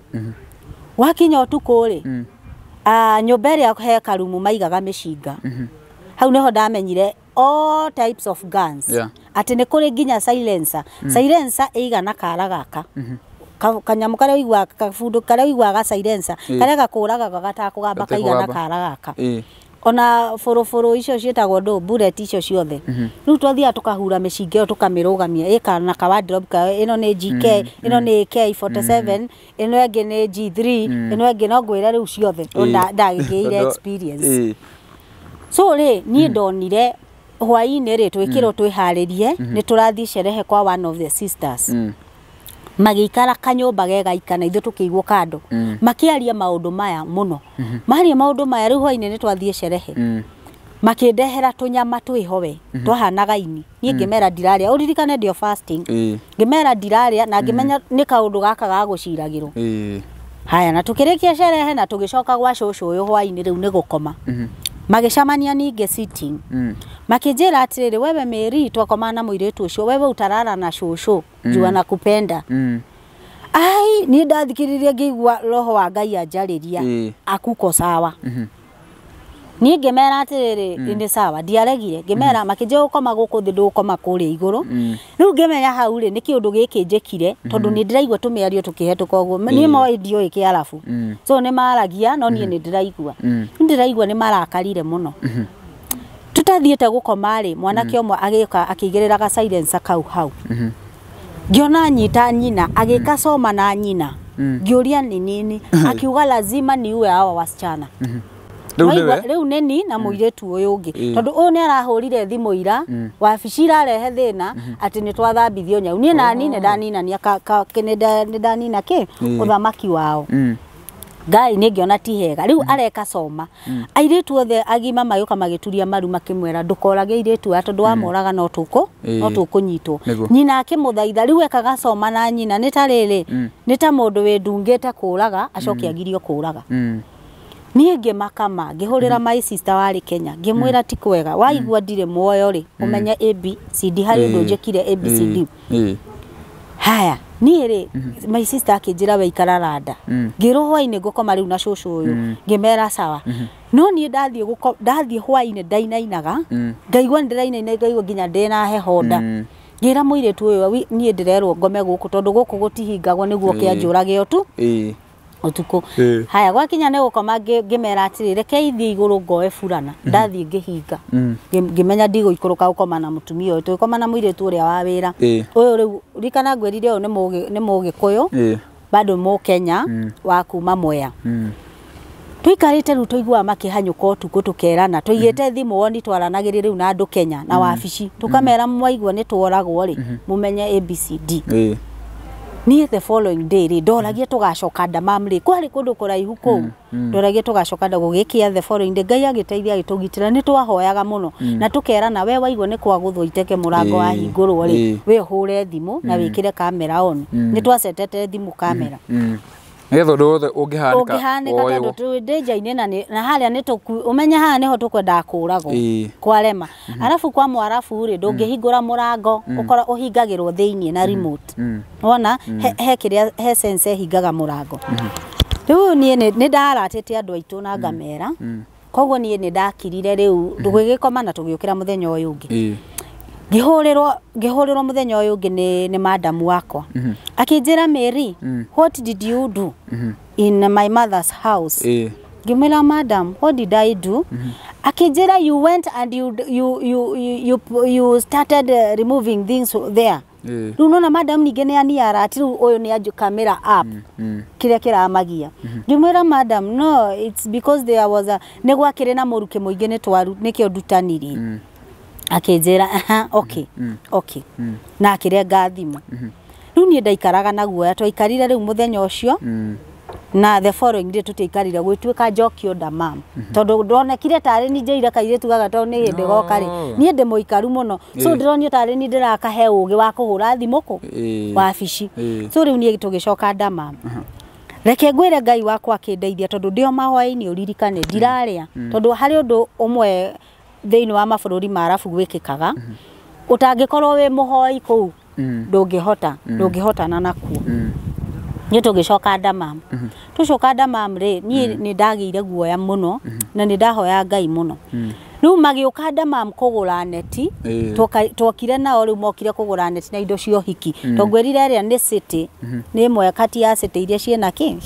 Wakinya ũtukũ rĩ nyũmba ĩrĩa he karumu maigaga mĩcinga. Hau nĩho ndamenyire all types of guns. Atĩ nĩ kũrĩ nginya silencer. Silencer ĩigana kara gaka. Kanyamũ karĩa ũiguaga kabundu karĩa ũiguaga silencer karĩa gakũragaga gatakũgamba kaigana kara gaka. Ona bũrũbũrũ icio ciĩtagwo ndũ bullet icio ciothe. Rĩu twathiaga tũkahura mĩcinga ĩyo tũkamĩrũgamia ĩka na ka wardrobe kayo ĩno nĩ GK ĩno nĩ AK47 ĩno ĩngĩ nĩ G3 ĩno ĩngĩ no ngwĩre rĩu ciothe ndagĩkĩire experience. So rĩ niĩ ndonire hwaĩ-inĩ rĩ twĩkĩrwo twĩharĩrie nĩ tũrathiĩ sherehe kwa one of the sisters. Magĩikara kanyũmba gegaika na ithuĩ tũkĩigwo kando makĩaria maũndũ maya mũno. Maria maũndũ maya rĩu hwaĩ-inĩ nĩ twathiĩ sherehe. Makĩndehera tũnyama twĩho we twahanaga ini. Niĩ ngĩmera ndirarĩa ũririkane ndio fasting. Ngĩmera ndirarĩa na ngĩmenya nĩ kaũndũ gaka ga gũciragĩrwo. Haya na tũkĩrĩkia sherehe na tũgĩcoka gwa cũcũ ũyũ hwaĩ-inĩ rĩu nĩ gũkoma. Magĩcemania ningĩ sitting. Makĩnjĩra atĩrĩrĩ wewe Mary twakoma na mũirĩtu ũcio wewe utarara na cũcũ juu anakupenda. Ai niĩ ndathikĩrĩria ngĩigua roho wa Ngai anjarĩria akuko sawa. Niĩ ngĩmera atĩrĩrĩ nĩ sawa ndiaregire ngĩmera makĩnjĩra gũkoma gũkũ thĩ ndũgũkoma kũrĩa igũrũ. Rĩu ngĩmenya hau rĩ nĩ kĩũndũ gĩkĩ njĩkire tondũ nĩ ndĩraigua tũmĩario tũkĩhetũka ũguo niĩ moĩ ndiũĩ kĩarabu. So nĩ maragia no niĩ nĩ ndĩraigua. Nĩ ndĩraigua nĩ marakarire mũno. Tũtathiĩte gũkoma rĩ mwanake ũmwe agĩũka akĩigĩrĩra ga silencer kau hau. Ngĩona nyita nyina agĩka soma na nyina. Ngĩũria nĩ nini akiuga lazima niue hawa wasichana. Rĩu nĩ na mũirĩtu ũyũ ũngĩ tondũ ũyũ nĩ arahũrire thimũ ira wabici irarehe thĩna atĩ nĩ twathambithio nyau. Niĩ nani nĩ ndaninania nĩ ndanina kĩ ũthamaki wao. Ngai nĩ ngĩona ti hega rĩu areka soma. Airĩtu othe agima magĩũka magĩturia maru makĩmwĩra ndũkorage airĩtu aya tondũ wamoraga no tũkũnyitwo. Nyina akĩmũthaitha rĩu ekaga soma na nyina nĩ ta rĩrĩ nĩ ta mũndũ wĩndungĩte kũraga acoke agirio kũraga. Niĩ ngĩmakama ngĩhũrĩra my sister warĩ Kenya ngĩmwĩra ti kwega waigua ndirĩ muoyo rĩ ũmenye ABCD harĩ ũndũ njĩkire ABCD. Haya niĩ rĩ my sister akĩnjĩra we ikara randa. Ngĩrwo hwaĩ-inĩ ngũkoma rĩu na cũcũ ũyũ ngĩmera sawa. No niĩ ndathiĩ hwaĩ-inĩ ndainainaga ngaigua nĩ ndĩrainaina ngaigua nginya ndĩna heho nda. Ngĩra mũirĩtu ũyũ niĩ ndĩrerwo ngome gũkũ tondũ gũkũ gũtihingagwo nĩguo kĩanjũrage o tu ũtukũ. Haya gwakinya nĩ gũkoma ngĩmera atĩrĩ reke ithiĩ igũrũ ngoe burana. Ndathiĩ ngĩhinga ngĩmenya ndigũikũrũka gũkoma na mũtumia ũyũ tũgĩkoma na mũirĩtu ũrĩa wa wĩra ũyũ rĩu rikana ngwĩrire ũyũ nĩ mũgĩkũyũ Bado Mũkenya wa kuma Mwea. Tũikarĩte rĩu tũiguaga makĩhanyũka ũtukũ tũkerana tũigĩte thimũ woni twaranagĩria rĩu na andũ Kenya na wabici tũkamera mwaigua nĩ tworagwo rĩ mũmenye ABCD. Niĩ the following day rĩ ndoragie tũgacoka Damam rĩ kwarĩ kũndũ kũraihu kũu ndoragie tũgacoka nda gũgĩkia the following day Ngai agĩteithia agĩtũgitĩra nĩ twahoyaga mũno na tũkerana we waigua nĩ kwagũthwo iteke mũrango wahingũrwo rĩ we ũhũre thimũ na wĩkĩre kamera on. Nĩ twacetete thimũ kamera nĩgetha ũndũ wothe ũngĩhanĩka tondũ twĩ danger-inĩ na harĩa nĩ ũmenye haha nĩho tũkwendaga kũragwo kwarema. Arabu kwa mwarabu rĩ ndũngĩhingũra mũrango ũkora ũhingagĩrwo thĩiniĩ na remote. Wona he kĩrĩa he sense ĩhingaga mũrango. Rĩu niĩ nĩ ndaratĩte andũ aitũ na ngamera koguo niĩ nĩ ndakirire rĩu tũgĩgĩkoma na tũgĩũkĩra mũthenya ũyũ ũngĩ. Ngĩhũrĩrwo mũthenya ũyũ ũngĩ nĩ madamu wakwa akĩnjĩra Mary, what did you do in my mother's house? Ngĩmwĩra madam, what did I do? Akĩnjĩra you went and you started removing things there. Rĩu nona madam ningĩ nĩ aniara ati rĩu ũyũ nĩ anjũ camera up kĩrĩa kĩramagia. Ngĩmwĩra madam, no, it's because there was a nĩ gwakĩrĩ na mũrukĩ mũingĩ nĩ twaru nĩkĩo ndutanirie. Akĩnjĩra aha okay okay na akĩrenga thimũ. Rĩu niĩ ndaikaraga na guoya twaikarire rĩu mũthenya ũcio na the following day tũtiaikarire gwĩtuĩka njokio Damam tondũ ndonekire tarĩ ni njĩire kairĩtu gaka tondũ nĩ hĩndĩ goka rĩ niĩ ndĩ mũikaru mũno so ndĩronio tarĩ ni ndĩrakahe ũgĩ wa kũhũra thimũ kũ wabici. So rĩu niĩ tũgĩcoka Damam. Reke ngwĩre Ngai wakwa akĩndeithia tondũ ndĩ o mahoya-inĩ ũririkane ndirarĩa tondũ harĩ ũndũ ũmwe thĩinĩ wa mabũrũri ma Arabu gwĩkĩkaga ũtangĩkorwo wĩ mũhoi kũu ndũngĩhota ndũngĩhotana nakuo. Niĩ tũgĩcoka Damam. Tũcoka Damam rĩ niĩ nĩ ndagĩire guoya mũno na nĩ ndahoya Ngai mũno. Rĩu magĩũka Damam kũgũra neti twokire nao rĩu mokire kũgũra neti na indo cia ũhiki tondũ ngwĩrire ĩrĩa nĩ city nĩ ĩmwe kati ya city iria ciĩna kĩ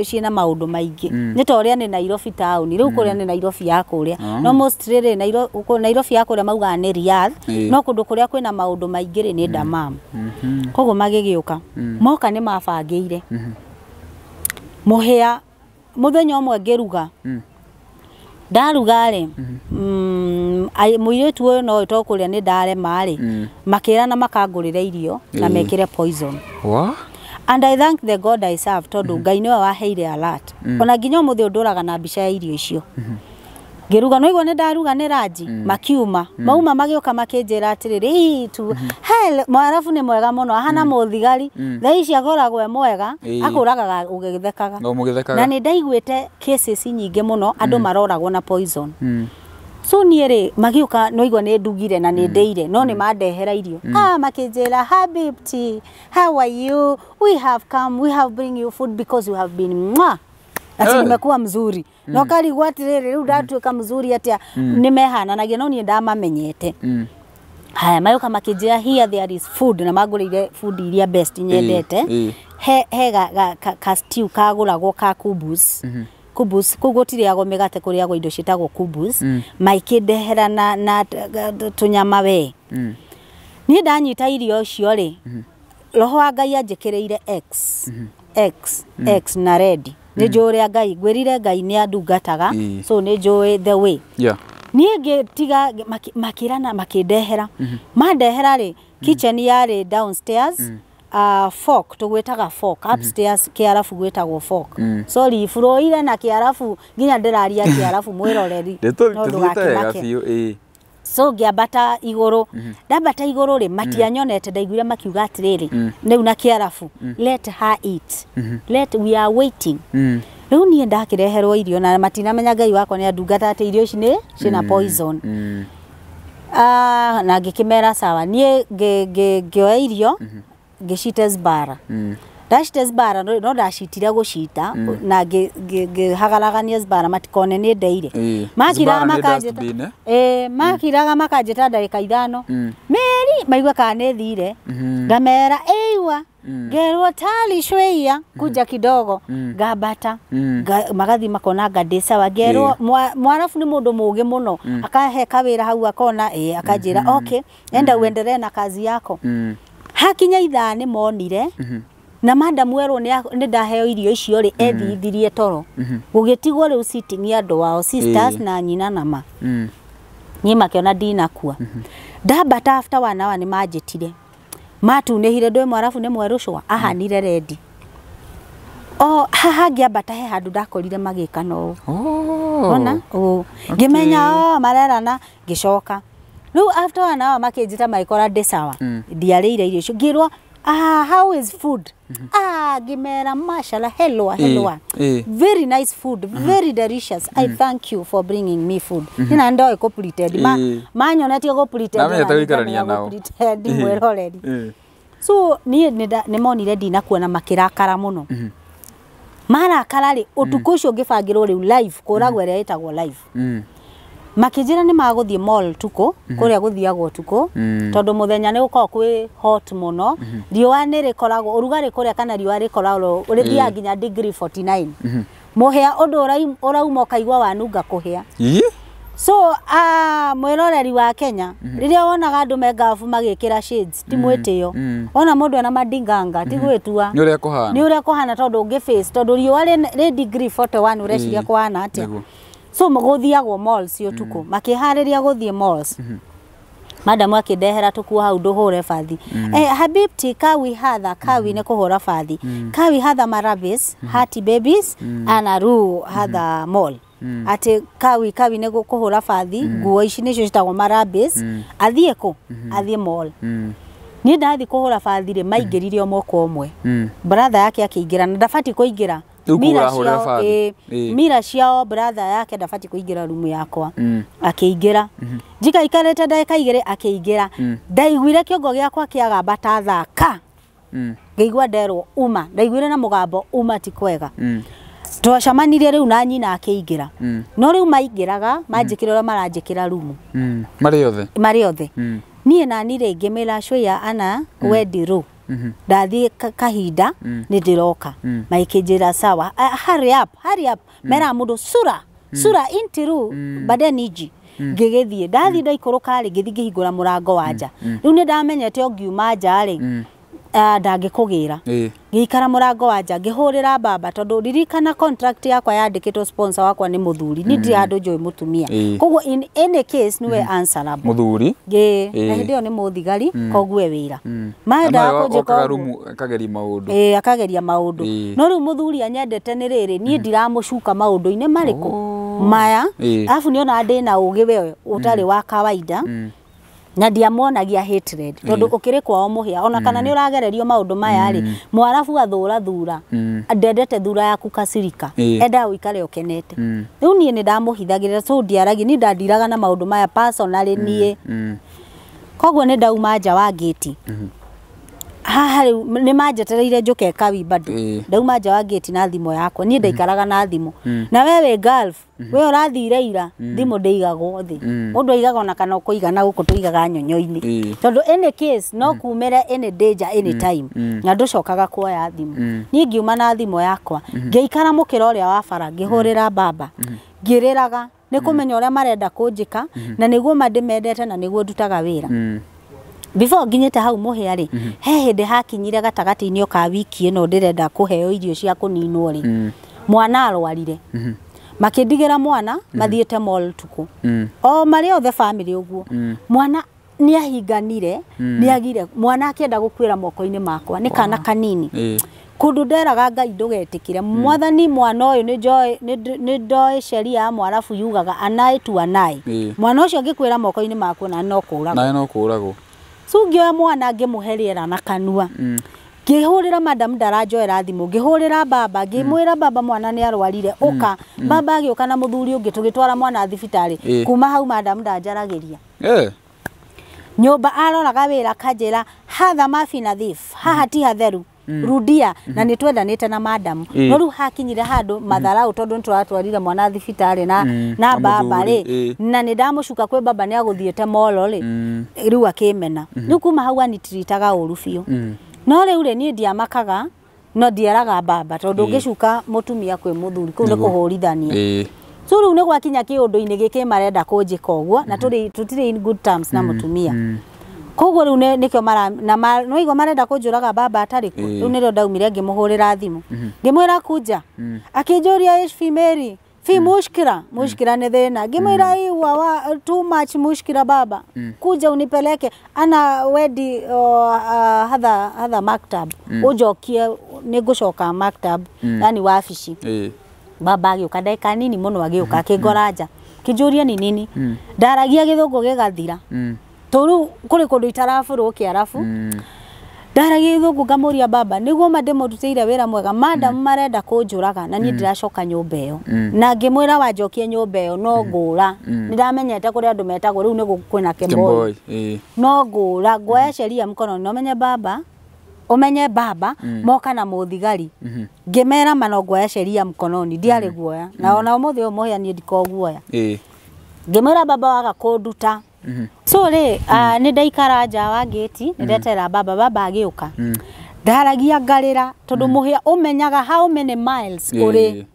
ciĩna maũndũ maingĩ nĩ ta ũrĩa nĩ Nairobi town rĩu kũrĩa nĩ Nairobi ya kũrĩa no mostly rĩ Nairobi ya kũrĩa maugaga nĩ Riyadh no kũndũ kũrĩa kwĩna maũndũ maingĩ rĩ nĩ Damam. Koguo magĩgĩũka moka nĩ mabangĩire mũhĩa mũthenya ũmwe ngĩruga ndaruga rĩ mũirĩtu ũyũ no to kũrĩa nĩ ndarema rĩ makĩrana makangũrĩra irio na mekĩre poison. And I thank the God I serve tondũ Ngai nĩwe waheire alert. Ona nginya ũmũthĩ ũndũraga na mbica ya irio icio. Ngĩruga no igua nĩ ndaruga nĩ ranji makiuma mauma magĩũka makĩnjĩra atĩrĩrĩ tu he mwarabu nĩ mwega mũno ahana mũthigari thaa ici agoragwo e mwega akũragaga ũgĩthekaga na nĩ ndaiguĩte cases nyingĩ mũno andũ maroragwo na poison. So niĩ rĩ magĩũka no igua nĩ ndugire na nĩ ndĩire no nĩ mandehera irio makĩnjĩra habibti, how are you, we have come, we have bring you food because you have been mwa ati nimekuwa mzuri. No karigwo atiriri riu ndatuĩka mzuri atia nimehananagia no niĩ ndamamenyete. Haya mayoka makĩnjĩra here there is food na mangũrĩire food iria best nyendete he ka stew kagũragwo ka kubus. Kubus kũu gũtirĩagwo mĩgate kũrĩagwo indo ciĩtagwo kubus maikĩndehera na tũnyama we. Niĩ ndanyita irio icio rĩ roho wa Ngai anjĩkĩrĩire X X X na red. Nĩ njũĩ ũrĩa Ngai ngwĩrire Ngai nĩ andungataga so nĩ njũĩ the way. Niĩ ngĩtiga makĩrana makĩndehera mandehera rĩ kitchen yarĩ downstairs fork tũgwĩtaga fork upstairs kĩarabu gwĩtagwo fork. Sorry furoire na kĩarabu nginya ndĩraria kĩarabu mwĩroreri no ndũgakĩmake. So ngĩambata igũrũ ndambata igũrũ rĩ matianyonete ndaiguire makiuga atĩrĩrĩ rĩu na kĩarabu let her eat let we are waiting. Rĩu niĩ ndakĩreherwo irio na matinamenya Ngai wakwa nĩ andungata atĩ irio ici nĩ ciĩna poison. Na ngĩkĩmera sawa niĩ ngĩoya irio ngĩcite zbara. Ndacite zbara no ndacitire gũcita na ngĩhagaragania zbara matikone nĩ ndeire. Makiraga makanjĩta makiraga makanjĩta ndagĩka 5 Mary maigua kana nĩ thire ngamera ĩiwa ngerwo tali shweia kuja kidogo ngambata magathi makona ngandĩ sawa ngerwo mwarabu nĩ mũndũ mũũgĩ mũno akahe kawĩra hau akona akanjĩra okay enda uendelee na kazi yako. Hakinya ithaa nĩ monire Na madam werwo nĩ ndaheo irio icio rĩ, ethithirie toro. Gũgĩtigwo rĩu sitting ya andũ ao, sisters na nyina na ma. Niĩ makĩona ndinakua. Ndambata after 1 hour nĩ manjĩtire. Matunĩhire ndwĩ mwarabu nĩ mwerũ cũa, ahanire rendi. O haha ngĩambata he handũ ndakorire magĩka no ũũ. Ona ũũ. Ngĩmenya o marerana, ngĩcoka. Rĩu after 1 hour makĩnjĩta magĩkora ndĩ sawa. Ndiarĩire irio icio. Ngĩrwo, how is food? Ngĩmera mashallah, hello, hello. Very nice food, very delicious. I thank you for bringing me food. Nina ndoĩ kũ pretend. Manyonetie kũ pretend. Namenyete gũikarania nao. Pretend mwĩroreri. So niĩ nĩmonire ndinakuona makĩrakara mũno. Marakara rĩ, ũtukũ ũcio ngĩbangĩrwo rĩu live, kũragwo ĩrĩa ĩtagwo live. Makĩnjĩra nĩ magũthiĩ mall tukũ, kũrĩa gũthiagwo tukũ, tondũ mũthenya nĩ gũkoragwo kwĩ hot mũno, riũa nĩ rĩkoragwo, ũrugarĩ kũrĩa kana riũa rĩkoragwo, rĩthiaga nginya degree 49. Mũhĩa ũndũ ũrauma ũkaigua wanunga kũhĩa. So mwĩroreri wa Kenya, rĩrĩa wonaga andũ me ngabu magĩkĩra shades, ti mwĩtĩo. Wona mũndũ ena madinganga, ti gwĩtua. Nĩ ũrĩa kũhana. Nĩ ũrĩa kũhana tondũ ũngĩ face, tondũ riũa rĩ degree 41 ũreciria kũhana atĩa. So gũthiagwo malls ũtukũ, makĩharĩria gũthiĩ malls. Madam akĩndehera tũkuo hau ndũhũre bathi. Habibti kawi hadha, kawi nĩ kũhũra bathi. Kawi hadha marabis, hati babies, anaru hadha mall. Atĩ kawi kawi nĩ kũhũra bathi, nguo ici nĩcio citagwo marabis, athiĩ kũ? Athiĩ mall. Niĩ ndathiĩ kũhũra bathi rĩ, maingĩrire o mwaka ũmwe. Brother yake akĩingĩra na ndabatiĩ kũingĩra. Mira ciao brother yake ndabatiĩ kũingĩra rumu yakwa. Akĩingĩra. Njikaikarĩte ndagĩka igĩrĩ akĩingĩra. Ndaiguire kĩongo gĩakwa kĩagamba ta thaka. Ngĩigua nderwo uma, ndaiguire na mũgambo uma ti kwega. Twacemanirie rĩu na nyina akĩingĩra. No rĩu maingĩraga, manjĩkĩra ũrĩa maranjĩkĩra rumu. Marĩ othe? Marĩ othe. Niĩ nani rĩ ngĩmĩra cũya ana wendi rũ. Ndathiĩ kahinda nĩ ndĩroka. Magĩkĩnjĩra sawa, hurry up, hurry up. Mera mũndũ sura, sura intiru baadaye niji. Ngĩgĩthiĩ, ndathiĩ ndaikũrũka rĩ, ngĩthiĩ ngĩhingũra mũrango wa nja. Rĩu nĩ ndamenyete o ngiuma nja rĩ, ndangĩkũgĩra. Ngĩikara mũrango wa nja, ngĩhũrĩra baba tondũ ririkana contract yakwa yandĩkĩtwo sponsor wakwa nĩ mũthuri. Niĩ ndirĩ handũ njũĩ mũtumia. Koguo in any case nĩwe answerable. Mũthuri? Ĩĩ, na hĩndĩ ĩyo nĩ mũthigari, koguo e wĩra. Mendaga kũnjĩka ũguo. Akageria maũndũ. Ĩĩ, akageria maũndũ. No rĩu mũthuri anyendete nĩ rĩrĩ, niĩ ndiramũcuka maũndũ-inĩ marĩkũ maya. Arabu nĩonaga ndĩna ũgĩ we ũtarĩ wa kawaida. Na ndiamuonagia hatred tondũ ũkĩrĩ kwao mũhĩa ona kana nĩ ũragererio maũndũ maya rĩ, mwarabu athũra thura, ndendete thura yaku kacirika, endaga ũikare ũkenete. Rĩu niĩ nĩ ndamũhithagĩrĩra, so ndiaragia, niĩ ndandiraga na maũndũ maya personally niĩ. Koguo nĩ ndauma nja wa gate. Haha rĩu nĩ manjetereire njũke kawi bado. Ndauma nja wa gate na thimũ yakwa, niĩ ndaikaraga na thimũ. Na we wĩ Gulf, we ũrathire ira, thimũ ndĩigagwo thĩ. Mũndũ aigaga ona kana ũkũiga na gũkũ tũigaga nyonyo-inĩ. Tondũ any case no kumĩre any danger any time. Na ndũcokaga kuoya thimũ. Niĩ ngiuma na thimũ yakwa, ngĩikara mũkĩra ũrĩa wa bara, ngĩhũrĩra baba, ngĩrĩraga nĩ kũmenya ũrĩa marenda kũnjĩka, na nĩguo ma ndĩmendete na nĩguo ndutaga wĩra. Before nginyĩte hau mũhĩa rĩ, he hĩndĩ hakinyire gatagatĩ-inĩ ka wiki ĩno ndĩrenda kũheo irio cia kũninwo rĩ, mwana arwarire. Makĩndigĩra mwana mathiĩte mall tukũ. O marĩ othe family ũguo. Mwana nĩ ahinganire, nĩ agire, mwana akĩenda gũkuĩra moko-inĩ makwa, nĩ kana kanini. Kũndũ nderaga Ngai ndũgetĩkĩre. Mwathani mwana ũyũ nĩ ndoĩ sheria ya mwarabu yugaga anaĩ tu anaĩ. Mwana ũcio angĩkuĩra moko-inĩ makwa na no kũragwo. Nawe no kũragwo. So ngĩoya mwana ngĩmũhe rĩera na kanua. Ngĩhũrĩra madam ndaranjoera thimũ, ngĩhũrĩra baba, ngĩmwĩra baba mwana nĩ arwarire, ũka. Baba agĩũka na mũthuri ũngĩ tũgĩtwara mwana thibitarĩ. Kuma hau madam ndanjaragĩria. Nyũmba aroraga wĩra akanjĩra hatha mafi nadhif, haha ti hatheru. Rudia na nĩ twendanĩte na madam. No rĩu hakinyire handũ matharau tondũ nĩ tũratwarire mwana thibitarĩ na baba rĩ, na nĩ ndamũcuka kwĩ baba nĩ agũthiĩte molo rĩ, rĩu akĩmena. Rĩu kuma hau anitiritaga ũru biũ. No rĩu rĩ niĩ ndiamakaga, no ndieraga baba tondũ ũngĩcuka mũtumia kwĩ mũthuri kũu nĩ kũhũrithania. So rĩu nĩ gwakinya kĩũndũ-inĩ gĩkĩ marenda kũnjĩka ũguo na tũtirĩ in good terms na mũtumia. Koguo rĩu nĩkĩo mara na nĩwaigua marenda kũnjũraga baba atarĩ kuo. Rĩu nĩrĩo ndaumire ngĩmũhũrĩra thimũ. Ngĩmwĩra kuja. Akĩnjũria ish fi Mary. Fi mushkila, mushkila nĩ thĩna. Ngĩmwĩra hii wa too much mushkila baba. Kuja unipeleke ana wedi hatha hatha maktab. Ũnjokie nĩngũcoka maktab, yani wabici. Baba agĩũka ndagĩka nini mũno agĩũka akĩngora nja. Kĩnjũria ni nini. Ndaragia gĩthũngũ gĩgathira. Tondũ kũrĩ kũndũ itarabũrwo kĩarabu. Ndaragia gĩthũngũ ngamũria baba nĩguo ma ndĩmũrutĩire wĩra mwega madam marenda kũnjũraga na niĩ ndĩracoka nyũmba ĩyo. Na ngĩmwĩra wanjokie nyũmba ĩyo no ngũra. Nĩndamenyete kũrĩa andũ metagwo rĩu nĩ kwĩna Kemboi. No ngũra nguoya sheria mkono na ũmenye baba umenye baba moka na muthigari ngimera ma no nguoya sheria mkononi ndiarĩ guoya na ona ũmũthĩ ũyũ mũhĩa niĩ ndikoragwo guoya. Ngĩmwĩra baba waga kũnduta. So rĩ nĩ ndaikara nja wa gate nĩ ndetera baba baba agĩũka. Ndaragia ngarĩra tondũ mũhĩa ũmenyaga how many miles ũrĩ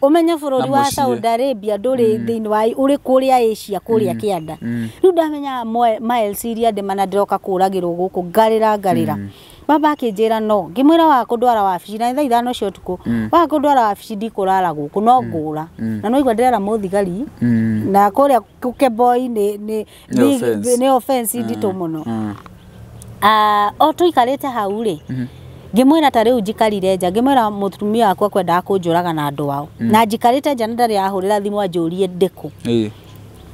ũmenye bũrũri wa Saudi Arabia ndũrĩ thĩinĩ wa ũrĩ kũrĩa Asia kũrĩa kĩanda. Rĩu ndamenyaga miles iria ndĩma na ndĩroka kũragĩrwo gũkũ ngarĩra ngarĩra. Baba akĩnjĩra no ngĩmwĩra wa kũndwara wabici na thaa 5 cia ũtukũ wa kũndwara wabici ndikũrara gũkũ no ngũra na no igua ndĩrera mũthigari na kũrĩa Kemboi nĩ nĩ offense nditũ mũno. O tũikarĩte hau rĩ ngĩmwĩra ta rĩu njikarire nja ngĩmwĩra mũtumia wakwa kwendaga kũnjũraga na andũ ao na njikarĩte nja na ndarĩ ahũrĩra thimũ anjũrie ndĩkũ.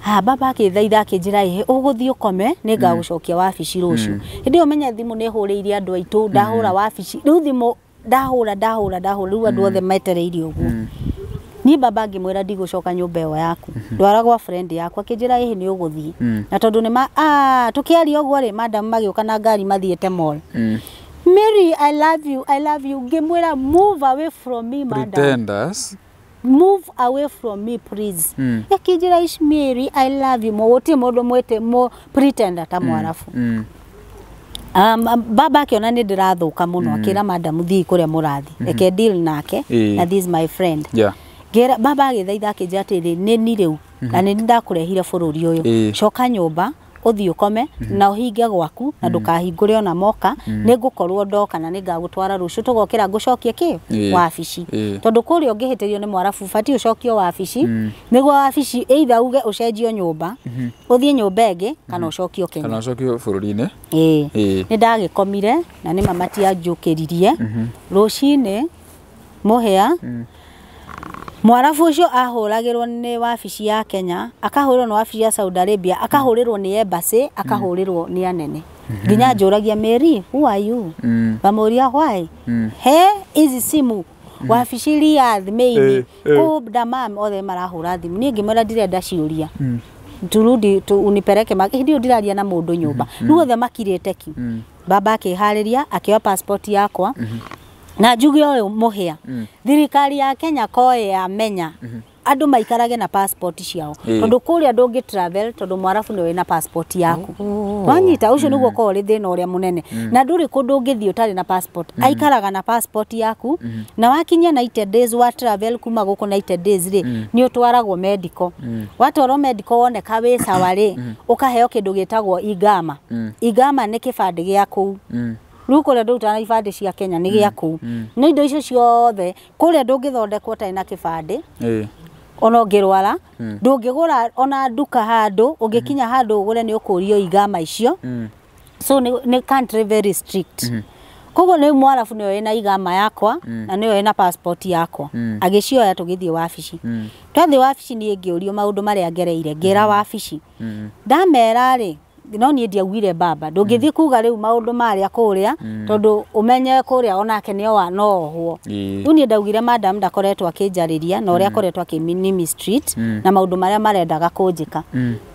Ha baba akĩthaitha akĩnjĩra ĩhĩ ũgũthiĩ ũkome nĩngagũcokia wabici rũciũ. Hĩndĩ ĩyo menye thimũ nĩ hũrĩire andũ aitũ ndahũra wabici rĩu thimũ ndahũra ndahũra ndahũra rĩu andũ othe metereire ũguo. Niĩ baba ngĩmwĩra ndigũcoka nyũmba ĩyo yaku ndwara gwa friend yakwa akĩnjĩra ĩhĩ nĩ ũgũthiĩ na tondũ nĩ tũkĩaria ũguo rĩ madam magĩũka na ngari mathiĩte mall. Mary, I love you, I love you. Ngĩmwĩra move away from me, madam. Pretenders. Move away from me, please. Akĩnjĩra ish Mary, I love you. Gũtirĩ mũndũ mwĩte mo pretender ta mwarabu. Baba akĩona nĩ ndĩrathũka mũno akĩra madam thiĩ kũrĩa mũrathi. Reke deal nake na this is my friend. Ngĩra baba agĩthaitha akĩnjĩra atĩrĩ nĩ ni rĩu na nĩ ndakũrehire bũrũri ũyũ. Coka nyũmba ũthiĩ ũkome na ũhinge gwaku na ndũkahingũre ona moka nĩ ngũkorwo ndoka na nĩ ngagũtwara rũciũ tũgokĩra ngũcokie kĩ wabici tondũ kũrĩa ũngĩhĩtĩrio nĩ mwarabu batiĩ ũcokio wabici nĩguo wabici either uge ũcenjio nyũmba ũthiĩ nyũmba ĩngĩ kana ũcokio Kenya kana ũcokio bũrũri-inĩ. Nĩ ndagĩkomire na nĩ mama tianjũkĩririe rũcinĩ mũhĩa mwarabu ũcio ahũragĩrwo nĩ wabici ya Kenya akahũrĩrwo nĩ wabici ya Saudi Arabia akahũrĩrwo nĩ embassy akahũrĩrwo nĩ anene nginya njũragia Mary who are you ngamũria why he hizi simu wabici Riyadh main kũ Dammam othe marahũra thimũ niĩ ngĩmwĩra ndirenda ciũria turudi tu unipeleke hĩndĩ ĩyo ndiraria na mũndũ nyũmba rĩu othe makirĩte ki. Baba akĩharĩria akĩoya passport yakwa na njuge ũyũ mũhĩa thirikari ya Kenya koe yamenya andũ maikarage na passport ciao tondũ kũrĩa ndũngĩ travel tondũ mwarabu nĩwe na passport yaku wanyita ũcio nĩguo ũkoragwo ũrĩ thĩna ũrĩa mũnene na ndũrĩ kũndũ ũngĩthiĩ ũtarĩ na passport aikaraga na passport yaku na wakinyia 90 days wa travel kuma gũkũ 90 days rĩ nĩ ũtwaragwo medical watwarwo medical woneka wĩ sawa rĩ ũkaheo kĩndũ gĩtagwo igama. Igama nĩ kĩbandĩ gĩa kũu rĩu kũrĩa ndũrutaga ibandĩ cia Kenya nĩ gĩa kũu nĩ indo icio ciothe kũrĩa ndũngĩthondekwo ũtarĩ na kĩbandĩ ona ũngĩrwara ndũngĩgũra ona nduka handũ ũngĩkinya handũ ũgũre nĩ ũkũrio igama icio so nĩ country very strict koguo nĩ mwarabu nĩwe wĩna igama yakwa na nĩwe wĩna passport yakwa agĩcioya tũgĩthiĩ wabici twathiĩ wabici niĩ ngĩũrio maũndũ marĩa ngereire ngĩra wabici ndamera rĩ no niĩ ndiaugire baba ndũngĩthiĩ kuga rĩu maũndũ marĩa kũrĩa tondũ ũmenye kũrĩa onake nĩ no ohwo rĩu niĩ ndaugire madam ndakoretwo akĩnjarĩria na ũrĩa akoretwo akĩnimi street na maũndũ marĩa marendaga kũnjĩka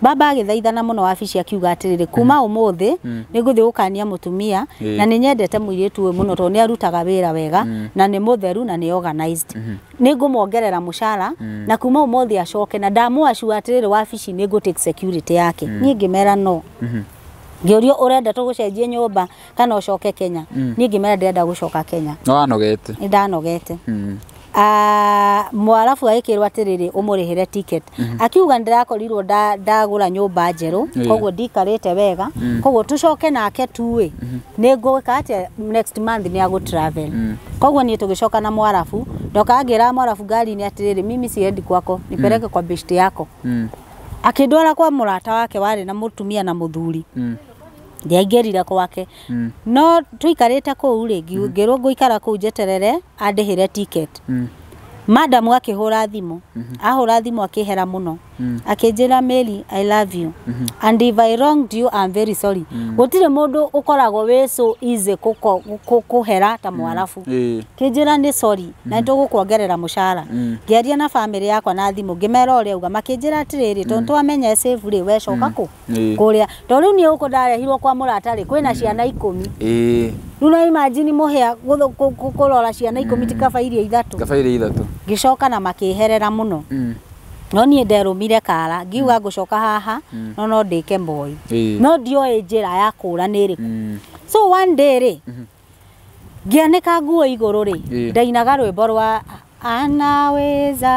baba agĩthaithana mũno wabici akiuga atĩrĩrĩ kuma ũmũthĩ nĩ ngũthiĩ gũkania mũtumia na nĩ nyendete mũirĩtu ũyũ mũno tondũ nĩ arutaga wĩra wega na nĩ mũtheru na nĩ organized nĩ ngũmuongerera mũcara na kuma ũmũthĩ acoke na ndamũacua atĩrĩrĩ wabici nĩ ngũ take security yake niĩ ngĩmera no ngĩũrio ũrenda tũgũcenjie nyũmba kana ũcoke Kenya niĩ ngĩmera ndĩrenda gũcoka Kenya no wanogete nĩ ndanogete Mwarabu agĩkĩrwo atĩrĩrĩ ũmũrĩhĩre ticket. Akiuga ndĩrakorirwo ndagũra nyũmba njerũ, koguo ndikarĩte wega, koguo tũcoke nake tu ĩ, nĩ ngũĩka atĩa next month nĩ agũ travel. Koguo niĩ tũgĩcoka na Mwarabu, ndoka ngĩra Mwarabu ngari-inĩ atĩrĩrĩ, mimi siendi kwako, nipeleke kwa beshte yako. Akĩndwara kwa mũrata wake warĩ na mũtumia na mũthuri. Ndiaingĩrire gwake, no tũikarĩte kũu rĩ, ngĩrwo ngũikara kũu njeterere andĩhĩre ticket. Madamu akĩhũra thimũ, ahũra thimũ akĩhera mũno, akĩnjĩra, "Mary, I love you, and if I wronged you, I'm very sorry." Gũtirĩ mũndũ ũkoragwo wĩ so easy kũhera ta Mwarabu. Kĩnjĩra nĩ sorry na nĩtũgũkuongerera mũcara. Ngĩaria na bamĩrĩ yakwa na thimũ, ngĩmera ũrĩa auga, makĩnjĩra atĩrĩrĩ, tondũ twamenya safe rĩ, we coka kũ kũrĩa, tondũ rĩu niĩ gũkũ ndarehirwo kwa mũrata rĩ, kwĩna ciana 10. Rĩu no imagine mũhĩa kũrora ciana 10, ti kaba iria ithatũ? Kaba iria ithatũ. Ngĩcoka na makĩherera mũno. No niĩ nderũmire kara, ngiuga ngũcoka haha, no ndĩke mboi. No ndioĩ njĩra ya kũra nĩ ĩrĩkũ. So one day rĩ, ngĩanĩka nguo igũrũ rĩ, ndainaga rwĩmbo rwa "Anaweza,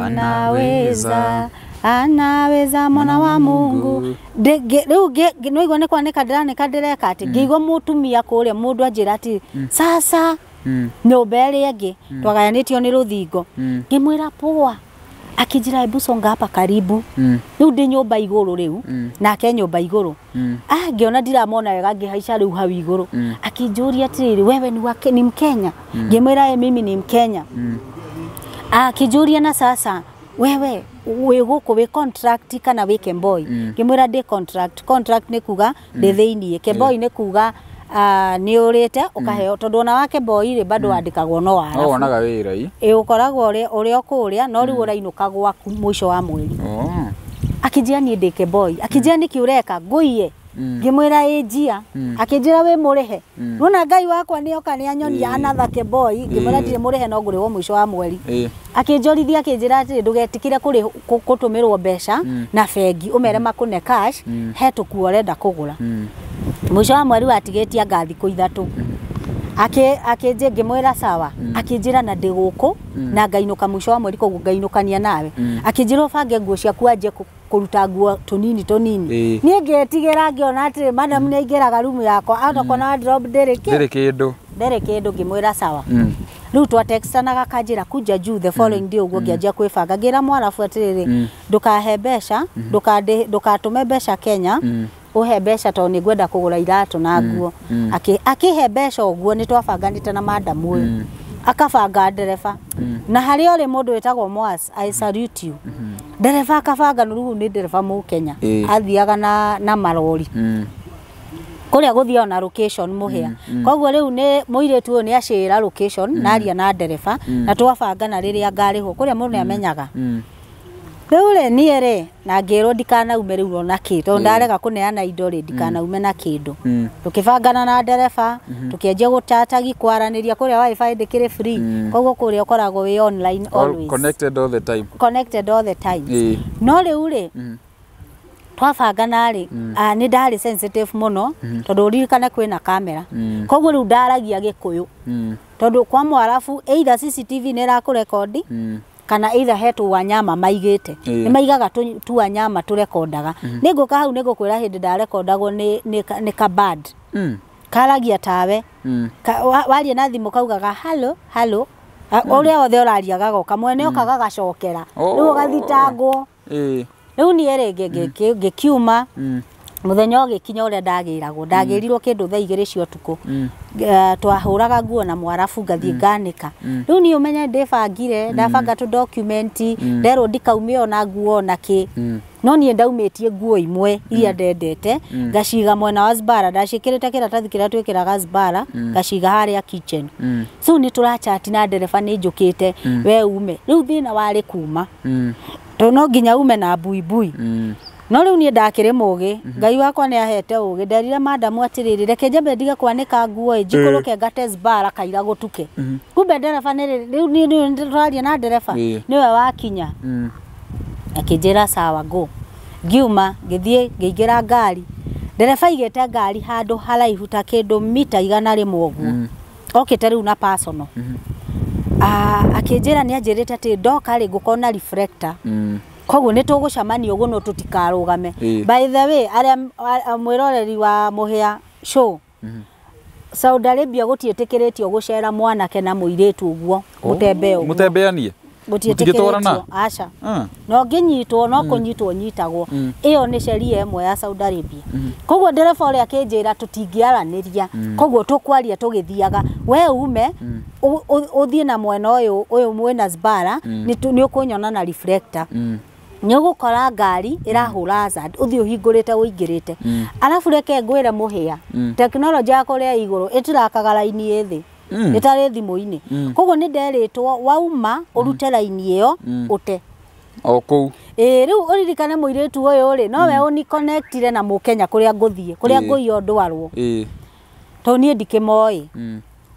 anaweza, anaweza mwana wa Mungu". Rĩu nĩwaigua nĩ kwanĩka ndĩranĩka, ndĩreka atĩ ngĩigua mũtumia kũrĩa, mũndũ anjĩra atĩ sasa nyũmba ĩrĩa ĩngĩ twagayanĩtio nĩ rũthingo. Ngĩmwĩra poa, akĩnjĩra hebu songa hapa karibu. Rĩu ndĩ nyũmba igũrũ rĩu, nake nyũmba igũrũ. Ah, ngĩona ndiramona wega, ngĩhaica rĩu hau igũrũ. Akĩnjũria atĩrĩrĩ, "Wewe ni, ni Mkenya?" Ngĩmwĩra, "Ĩ, mimi ni Mkenya." Akĩnjũria, "Na sasa wewe wĩ gũkũ wĩ contract kana wĩ kemboi?" Ngĩmwĩra ndĩ contract. Contract nĩ kuga ndĩ thĩiniĩ, kemboi nĩ kuga nĩ ũrĩte ũkaheo, tondũ ona wa kemboi rĩ, bado wandĩkagwo no No Warabu. wonaga wĩra i. Ĩ, ũkoragwo ũrĩ o kũrĩa, no rĩu ũrainũka gwaku mũico wa mweri. Akĩnjĩra niĩ ndĩ kemboi, akĩnjĩra nĩkĩ ũreka ngũiye. Ngĩmwĩra ĩ njia. Akĩnjĩra wĩ mũrĩhe? Nona Ngai wakwa nĩoka nĩanyonia another kemboi. Ngĩmwĩra ndirĩ mũrĩhe, no ngũrĩhwo mũico wa mweri. Akĩnjorithia, akĩnjĩra atĩrĩ, ndũgetikĩre gũtũmĩrwo mbeca na bengi, ũmere makũne cash, he tũkuo ũrenda kũgũra. Mũico wa mweri watigĩtie anga thikũ 3. Akĩnjĩ ngĩmwĩra sawa. Akĩnjĩra na ndĩ gũkũ na ngainũka mũico wa mweri, koguo ngainũkania nawe. Akĩnjĩra ũbange nguo ciaku, anjie kũruta nguo tũnini tũnini. Niĩ ngĩtigĩra, ngĩona atĩrĩ, madam nĩ aingĩraga rumu yakwa ahota kuona wardrobe ndĩrĩ kĩ Ndĩrĩ kĩndũ. Ndĩrĩ kĩndũ. Ngĩmwĩra sawa. Rĩu twatextanaga, kanjĩra kuja juu the following day. Ũguo ngĩanjia kwĩbanga, ngĩra Mwarabu atĩrĩrĩ, ndũkahe mbeca, ndũkatũme mbeca Kenya, ũhe mbeca tondũ nĩ ngwenda kũgũra iratũ na nguo. Akĩhe mbeca ũguo nĩ twabanganĩte na madamu ũyũ, akabanga ndereba, na harĩa ũrĩ mũndũ wĩtagwo Moas, I salute you. Ndereba akabanga, rĩu nĩ ndereba Mũkenya, athiaga na marori kũrĩa gũthiaga na location mũhĩa. Koguo rĩu nĩ mũirĩtu ũyũ nĩ acĩra location na aria na ndereba, na twabangana rĩrĩa ngarĩhwo kũrĩa mũndũ nĩ amenyaga. Rĩu rĩ, niĩ rĩ, na ngĩrwo ndikanaume rĩu ona kĩ, tondũ ndarega kũneana indo rĩ, ndikanaume na kĩndũ. Tũkĩbangana na ndereba, tũkĩanjia gũchatagi, kwaranĩria kũrĩa wifi ndĩkĩrĩ free. Koguo kũrĩa ũkoragwo wĩ online All always, connected all the time. Connected all the time. No rĩu rĩ, twabangana rĩ, nĩ ndarĩ sensitive mũno, tondũ ũririkane kwĩna kamera. Koguo rĩu ndaragia Gĩkũyũ, tondũ kwa Mwarabu either CCTV nĩ ĩrakũrekondi kana either he tũwanyama maigĩte. Nĩ maigaga tuwanyama tũrekondaga. Nĩ ngũka hau, nĩ ngũkwĩra hĩndĩ ndarekondagwo nĩ kabad karagia tawe. Waria na thimũ kaugaga halo halo. Ũrĩa wothe ũraria gagoka mwene oka gagacokera. Rĩu ũgathitangwo. Rĩu niĩ rĩ, ngĩkiuma. Mũthenya ũgĩkinya ũrĩa ndagĩragwo, ndagĩrirwo kĩndũ thaa 2 cia ũtukũ. Twahũraga nguo na Mwarabu, ngathiĩ nganĩka. Rĩu niĩ ũmenye ndĩbangire, ndabanga tũ document, nderwo ndikaume ona nguo ona kĩ. No niĩ ndaumĩtie nguo imwe iria ndendete, ngaciga mwena wa Zbara, ndaciĩkĩrĩte kĩratathi kĩrĩa twĩkĩraga Zbara, ngaciga harĩa kitchen. So nĩ tũrachati na ndereba, nĩ njũkĩte, we ume rĩu. Thĩna warĩ kuma, tondũ no nginya ume na buibui. No rĩu niĩ ndakĩrĩ mũgĩ, Ngai wakwa nĩ ahete ũgĩ. Nderire madamu atĩrĩrĩ, reke njambe ndige kwanĩka nguo ĩ, njikũrũke ngate Zbara kaira gũtuke. Kumbe ndereba nĩ rĩu niĩ nĩ tũraria na ndereba, nĩwe wakinya. Akĩnjĩra sawa, go. Ngiuma, ngĩthiĩ, ngĩingĩra ngari. Ndereba aigĩte ngari handũ haraihu ta kĩndũ mita 100 ũguo. Okĩte rĩu na personal. Akĩnjĩra nĩ anjĩrĩte atĩ ndoka rĩ ngũkorwo na reflector. Koguo nĩ tũgũcemania ũguo no tũtikarũgame. By the way, arĩa mwĩroreri wa Mũhĩa show, Saudi Arabia gũtiĩtĩkĩrĩtio gũcera mwanake na mũirĩtu ũguo mũtembee ũguo. Mũtembeanie. Gũtiĩtĩkĩrĩtio, aca. No ngĩnyitwo no kũnyitwo nyitagwo. Ĩyo nĩ sheria ĩmwe ya Saudi Arabia. Koguo ndereba ũrĩa akĩnjĩra tũtingĩaranĩria, koguo tũkwaria tũgĩthiaga, we ume ũthiĩ na mwena ũyũ ũyũ mwĩna Zbara, nĩ ũkũnyona na reflector. Nĩ ũgũkora ngari ĩrahũra hazard, ũthiĩ ũhingũrĩte ũingĩrĩte. Arabu reke ngwĩre Mũhĩa, tekinoronjĩ ya kũrĩa igũrũ ĩtirakaga raini ĩ thĩ, ĩtarĩ thimũ-inĩ. Koguo nĩ nderĩtwo wauma ũrute raini ĩyo ũte o kũu. Ĩĩ, rĩu ũririkane mũirĩtu ũyũ rĩ, nowe ũniconnectire na mũkenya kũrĩa ngũthiĩ, kũrĩa ngũiywo ndwarwo. Tondũ niĩ ndikĩmoĩ.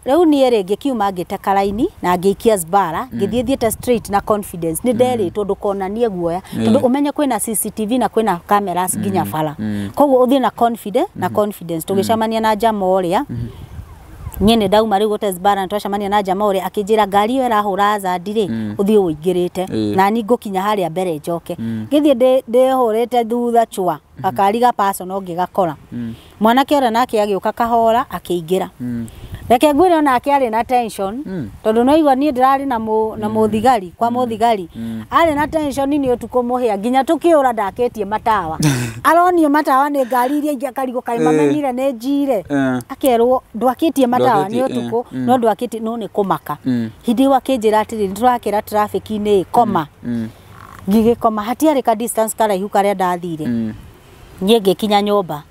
Rĩu niĩ rĩ ngĩkiuma ngĩteka raini na ngĩikia Zbara, ngĩthiĩ thiĩte straight na confidence. Nĩ nderĩtwo ndũkonanie guoya, tondũ ũmenye kwĩna CCTV na kwĩna cameras nginya bara. Koguo ũthiĩ na confidence, na confidence. Tũgĩcemania na jama ũrĩa, niĩ nĩ ndauma rĩu gũte Zbara, twacemania na jama ũrĩa akĩnjĩra ngari ĩyo ĩrahũra hazard rĩ, ũthiĩ ũingĩrĩte, na niĩ ngũkinya harĩa mbere njoke. Ngĩthiĩ ndĩhũrĩte thutha chwa, gakari ga personal ngĩgakora. Mwanake ũrĩa nake agĩũka kahora akĩingĩra. Reke ngwĩre onake arĩ na tension, tondũ no igua niĩ ndĩrarĩ na mũthigari, kwa mũthigari. Arĩ na tension nĩ ũtukũ Mũhĩa, nginya tũkĩũra ndakĩtie matawa. Aronio matawa nĩ ngari iria ingĩ akarigwo kaĩ mamenyire nĩ njire. Akerwo ndwakĩtie matawa nĩ ũtukũ, no ndwakĩtie no nĩ kũmaka. Hĩndĩ ĩyo akĩnjĩra atĩrĩ, nĩtũrakĩra traffic-inĩ, koma. Ngĩgĩkoma, hatiarĩ ka distance karaihu karĩa ndathire. Niĩ ngĩkinya nyũmba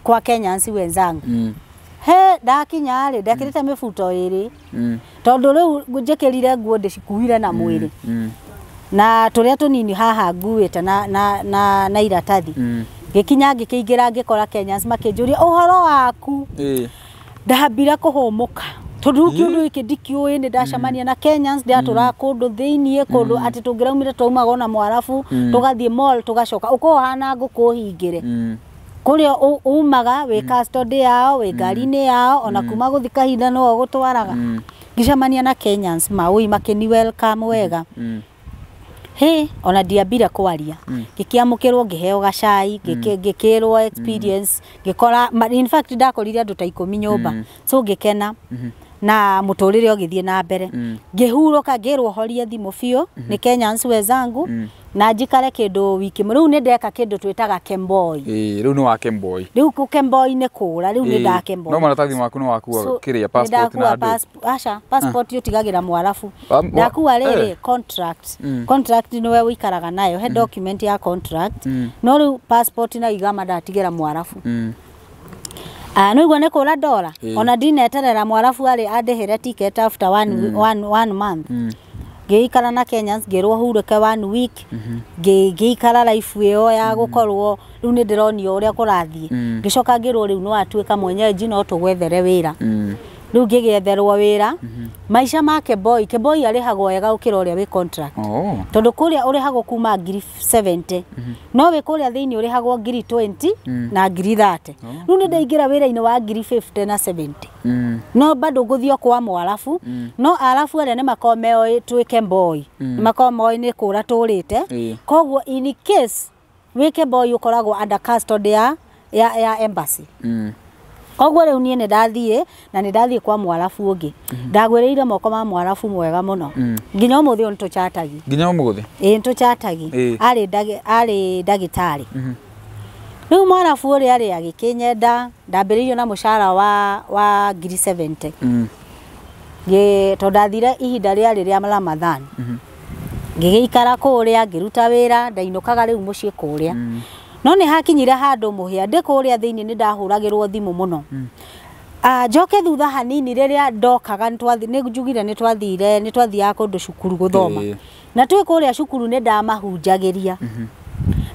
kwa Kenyans wenzangu. He ndakinya rĩ, ndekĩrĩte mĩbuto ĩrĩ, tondũ rĩu njĩkĩrire nguo ndĩcikuire na mwĩrĩ. Na tũrĩa tũnini haha nguĩte na iratathi. Ngĩkinya ngĩkĩingĩra ngĩkora Kenyans makĩnjũria ũhoro waku. Ndambire kũhũmũka. Tondũ rĩu kĩũndũ gĩkĩ ndikĩũĩ, nĩ ndacemania na Kenyans, ndĩratũraga kũndũ thĩiniĩ, kũndũ atĩ tũngĩraumire twaumaga ona Mwarabu, tũgathiĩ mall tũgacoka, ũkorwo ũhana ngũkũ ũhingĩre. Kũrĩa umaga wĩ custody yao, wĩ ngari-inĩ yao, ona kuma gũthiĩ kahinda no ũgũtwaraga. Ngĩcemania na Kenyans maũi makĩni welcome wega. Hĩ, ona ndiambire kwaria. Ngĩkĩamũkĩrwo ngĩheo gacai, ngĩkĩrwo experience, ngĩkora, in fact ndakorire andũ ta 10 nyũmba. So ngĩkena. Na mũtũrĩre ũgĩthiĩ na mbere. Ngĩhurũka ngĩrwo horie thimũ biũ nĩ Kenyans wenzangu, na njikare kĩndũ wiki. Rĩu nĩ ndeka kĩndũ twĩtaga Kemboi. Rĩu nĩ wa Kemboi. Rĩu kũ Kemboi nĩ kũra, rĩu nĩ nda Kemboi. No maratathi maku nĩ wakua kĩrĩa passport na ndũ? Aca, passport ũtigagĩra Mwarabu. Ndakua rĩrĩ contract. Contract nĩwe ũikaraga nayo, he document ya contract. No rĩu passport na igama ndatigĩra Mwarabu. No igua nĩ kũra ndora. Ona ndineterera Mwarabu arĩ andĩhĩre ticket after one month. Ngĩikara na Kenyans ngĩrwo hurũke 1 week. Ngĩikara life ĩyo ya gũkorwo rĩu nĩ ndĩronio ũrĩa kũrathiĩ. Ngĩcoka ngĩrwo rĩu no atuĩka mwenyeji no tũgwethere wĩra. Rĩu ngĩgĩetherwo wĩra. Maica ma Kemboi, Kemboi arĩhagwo wega gũkĩra ũrĩa wĩ contract. Tondũ kũrĩa ũrĩhagwo kuma ngiri 70. No wĩ kũrĩa thĩinĩ ũrĩhagwo ngiri 20 na ngiri 30. Rĩu nĩ ndaingĩra wĩra-inĩ wa ngiri 50 na 70. No bado ngũthiĩ kwa Mwarabu, no Arabu arĩa nĩ makoragwo meoĩ twĩ Kemboi. Nĩ makoragwo moĩ nĩ kũra tũrĩte. Koguo in case wĩ Kemboi ũkoragwo under custody ya embassy. Koguo rĩu niĩ nĩ ndathiĩ na nĩ ndathiĩ kwa Mwarabu ũngĩ. Ndagwĩrĩire moko ma Mwarabu mwega mũno. Nginya ũmũthĩ ũyũ nĩtũchatagi. Nginya ũmũthĩ? Ĩĩ nĩtũchatagi. Arĩ ndagĩtarĩ. Rĩu Mwarabu ũrĩa rĩ agĩkĩnyenda, ndambĩrĩirio na mũcara wa ngiri 70. Tondũ ndathire ihinda rĩarĩ rĩa Ramadhan. Ngĩgĩikara kũrĩa ngĩruta wĩra, ndainũkaga rĩu mũciĩ kũrĩa. No nĩ hakinyire handũ Mũhĩa ndĩ kũrĩa thĩinĩ nĩ ndahũragĩrwo thimũ mũno. Njoke thutha hanini rĩrĩa ndokaga nĩ njugire nĩ twathire, nĩ twathiaga kũndũ cukuru gũthoma. Na twĩ kũrĩa cukuru nĩ ndamahunjagĩria.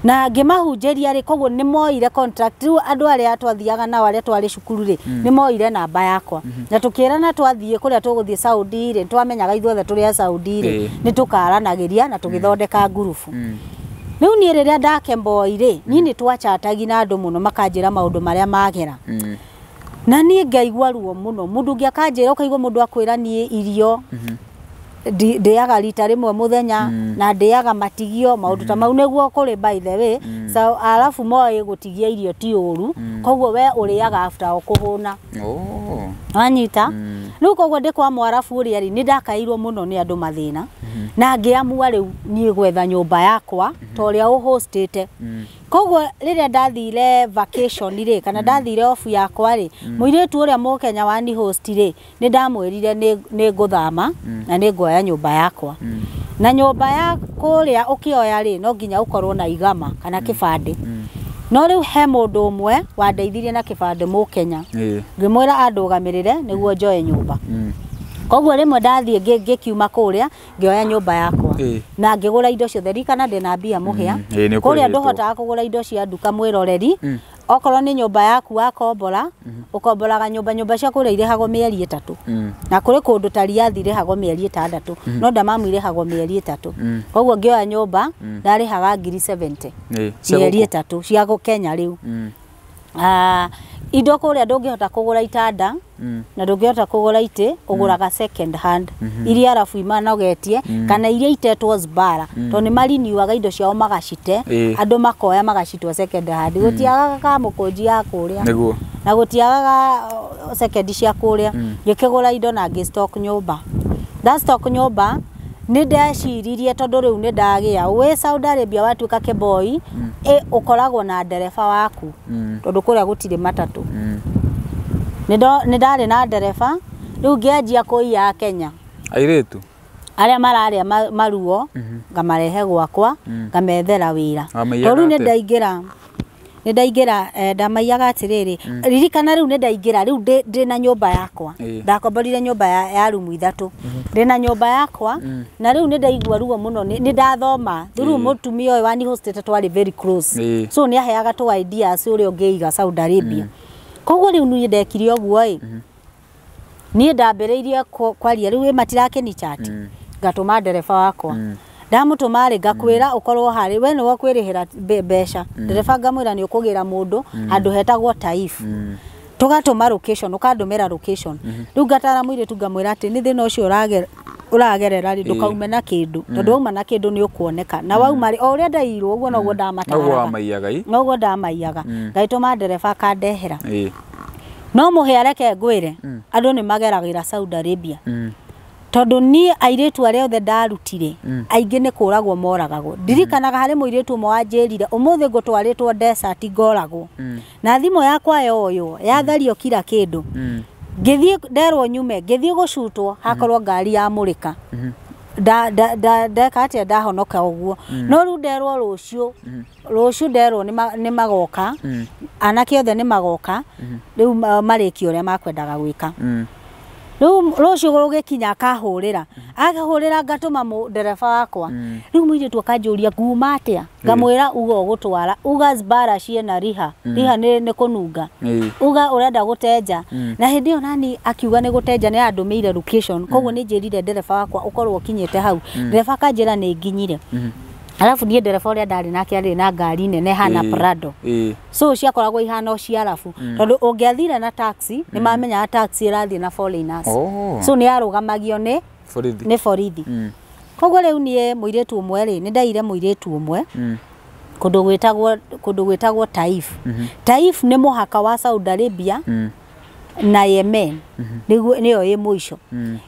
Na ngĩmahunjĩria rĩ, koguo nĩ moire contract. Rĩu andũ arĩa twathiaga nao arĩa twarĩ cukuru rĩ, nĩ moire namba yakwa. Na tũkĩrana twathiĩ kũrĩa tũgũthiĩ Saudi rĩ, twamenyaga ithuothe tũrĩ a Saudi rĩ, nĩ tũkaranagĩria na tũgĩthondeka ngurubu. Rĩu niĩ rĩrĩa ndakemboi rĩ, niĩ nĩ twachatagi na andũ mũno makanjĩra maũndũ marĩa magera. Na niĩ ngaigua ruo mũno. Mũndũ ũngĩ akanjĩra, ũkaigua mũndũ akwĩra niĩ irio Ndĩaga rita rĩmwe mũthenya na ndĩaga matigio maũndũ ta mau nĩguo kũrĩ by the way. So arabu moĩ gũtigia irio ti ũru, koguo we ũrĩaga after o kũhũna. Wanyita? Rĩu koguo ndĩ kwa mwarabu ũrĩa rĩ, nĩ ndakairwo mũno nĩ andũ mathĩna na ngĩamua rĩu niĩ gwetha nyũmba yakwa ta ũrĩa ũhostĩte. Koguo rĩrĩa ndathire vacation rĩ, kana ndathire off yakwa rĩ, mũirĩtu ũrĩa mũkenya wani host rĩ, nĩ ndamwĩrire nĩ ngũthama na nĩ nguoya nyũmba yakwa. Na nyũmba ya kũrĩa ũkĩoya rĩ, no nginya ũkorwo na igama kana kĩbandĩ. No rĩu he mũndũ ũmwe wandeithirie na kĩbandĩ mũkenya, ngĩmwĩra andũgamĩrĩre nĩguo njoe nyũmba. Koguo rĩmwe ndathiĩ ngĩkiuma kũrĩa ngĩoya nyũmba yakwa na ngĩgũra indo ciothe. Ririkana ndĩna mbia mũhĩa, kũrĩa ndũhotaga kũgũra indo cia nduka mwĩroreri. Okorwo nĩ nyũmba yaku wakombora, ũkomboraga nyũmba, nyũmba cia kũrĩa irĩhagwo mĩeri 3, na kũrĩ kũndũ ta Riyadh irĩhagwo mĩeri 6, no Damamu irĩhagwo mĩeri 3. Koguo ngĩoya nyũmba ndarĩhaga ngiri 70 mĩeri 3 cia Kenya rĩu. Indo kũrĩa ndũngĩhota kũgũra itanda na ndũngĩhota kũgũra itĩ, ũgũraga second hand iria arabu imanogetie kana iria itetwo zbara, tondũ nĩ mariniuaga indo ciao magacite, andũ makoya magacitwa second hand. Gũtiagaga kamũkũnji ya kũrĩa na gũtiagaga second cia kũrĩa. Ngĩkĩgũra indo na ngĩ stock nyũmba. Nda stock nyũmba nĩ ndeciririe tondũ rĩu nĩ ndagĩa wĩ Saudi Arabia watuĩka kĩboi, ũkoragwo na ndereba waku tondũ kũrĩa gũtirĩ matatũ. Nĩ ndarĩ na ndereba, rĩu ngĩanjia kũiya Kenya airĩtu arĩa mararĩa maruo, ngamarehe gwakwa ngamethera wĩra. Tondũ rĩu nĩ ndaingĩra ndamaiyaga atĩrĩrĩ, ririkana rĩu nĩ ndaingĩra rĩu ndĩ na nyũmba yakwa, ndakomborire nyũmba ya rumu 3, ndĩ na nyũmba yakwa na rĩu nĩ ndaigua ruo mũno, nĩ ndathoma through mũtumia ũyũ wani hostete, twarĩ very close, so nĩ aheaga tũ ideas ũrĩa ũngĩiga Saudi Arabia. Koguo rĩu niĩ ndekire ũguo ĩ, niĩ ndambĩrĩirie kwaria rĩu ĩ matirakĩni chat, ngatũma ndereba wakwa. Ndamũtũma rĩ, ngakwĩra ũkorwo harĩ we nĩwe ũkwĩrĩhĩra mbeca. Ndereba ngamwĩra nĩ ũkũgĩra mũndũ handũ hetagwo Taif, tũgatũma location, ũkandũmĩra location. Rĩu ngatara mũirĩtu ngamwĩra atĩ nĩ thĩna ũcio ũragerera rĩ, ndũkaume na kĩndũ, tondũ wauma na kĩndũ nĩ ũkuoneka. Na wauma rĩ, o ũrĩa ndairwo ũguo noguo ndamataraga, noguo ndamaiyaga. Ngagĩtũma ndereba akandehera. No mũhĩa reke ngwĩre, andũ nĩ mageragĩra Saudi Arabia, tondũ niĩ airĩtu arĩa othe ndarutire aingĩ nĩ kũragwo moragagwo. Ndirikanaga harĩ mũirĩtu ũmwe wanjĩrire ũmũthĩ ngũtwarĩtwo desert ngoragwo, na thimũ yakwa yoywo yathario kila kĩndũ. Ngĩthiĩ nderwo nyume, ngĩthiĩ gũcutwo hakorwo ngari yamũrĩka, ndeka atĩa ndahonoka ũguo. No rĩu nderwo rũciũ nderwo nĩ magoka, anake othe nĩ magoka rĩu marĩkie ũrĩa makwendaga gwĩka. Rĩu rũciũ rũgĩkinya akahũrĩra, akahũrĩra ngatũma ndereba wakwa. Rĩu mũirĩtu akanjũria nguma atĩa, ngamwĩra uga ũgũtwara uga zbara ciĩna riha, riha nĩ kũnunga, uga ũrenda gũtenja. Na hĩndĩ ĩyo nani akiuga nĩ gũtenja nĩ andũmĩire location, koguo nĩ njĩrire ndereba wakwa ũkorwo ũkinyĩte hau. Ndereba akanjĩra nĩ nginyire. Alafu niĩ ndereba ũrĩa ndarĩ nake arĩ na ngari nene hana Prado, so ciakoragwo ihana o cia arabu, tondũ ũngĩathire na taxi nĩ mamenyaga taxi ĩrathiĩ na foreigners, so nĩ yarũgamagio nĩ borithi, nĩ borithi. Koguo rĩu niĩ mũirĩtu ũmwe rĩ, nĩ ndaire mũirĩtu ũmwe kũndũ gwĩtagwo Taif. Taif nĩ mũhaka wa Saudi Arabia na Yemen, nĩguo nĩyo ĩ mũico.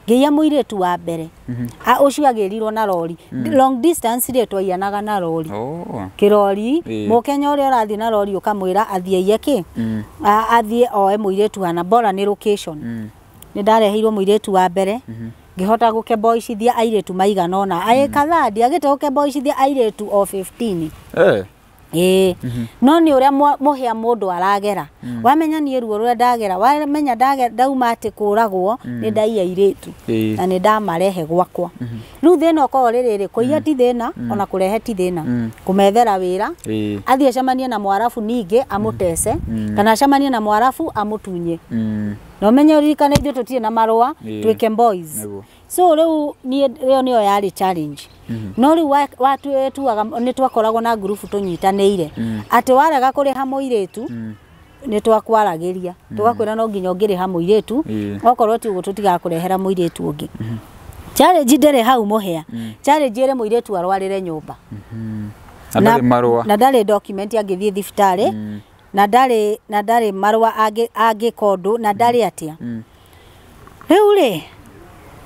Ngĩiya mũirĩtu wa mbere, ũcio agĩrirwo na rori long distance rĩ, twaiyanaga na rori, kĩrori. Mũkenya ũrĩa ũrathiĩ na rori ũkamwĩra athiĩ aiye kĩ, athiĩ oe mũirĩtu hana bora nĩ location. Nĩ ndareheirwo mũirĩtu wa mbere, ngĩhota gũkemboicithia airĩtu maigana ũna, aĩ kadhaa, ndiagĩte gũkemboicithia airĩtu o 15. Ĩĩ, no nĩ ũrĩa mũhĩa mũndũ aragera, wamenya niĩ ruo rũrĩa ndagera, wamenya ndauma atĩ kũragwo nĩ ndaiya airĩtu na nĩ ndamarehe gwakwa. Rĩu thĩna ũkorwo rĩrĩrĩ, kũiya ti thĩna ona kũrehe ti thĩna, kũmethera wĩra, athiĩ acemanie na mwarabu ningĩ amũtece, kana acemanie na mwarabu amũtunye. Na ũmenye ũririkane ithuĩ tũtirĩ na marũa, twĩke boys. So rĩu niĩ ĩyo nĩyo yarĩ challenge. No rĩu watuaga nĩ twakoragwo na ngurubu tũnyitanĩire, atĩ warega kũrĩha mũirĩtu nĩ twakwaragĩria, tũgakwĩra no nginya ũngĩrĩha mũirĩtu, okorwo ti ũguo tũtigakũrehera mũirĩtu ũngĩ. Challenge ndĩrĩ hau mũhĩa. Challenge ĩrĩ mũirĩtu arwarĩre nyũmba. Na ndarĩ marũa. Na ndarĩ document angĩthiĩ thibitarĩ. Na ndarĩ marũa angĩka ũndũ na ndarĩ atĩa. Rĩu rĩ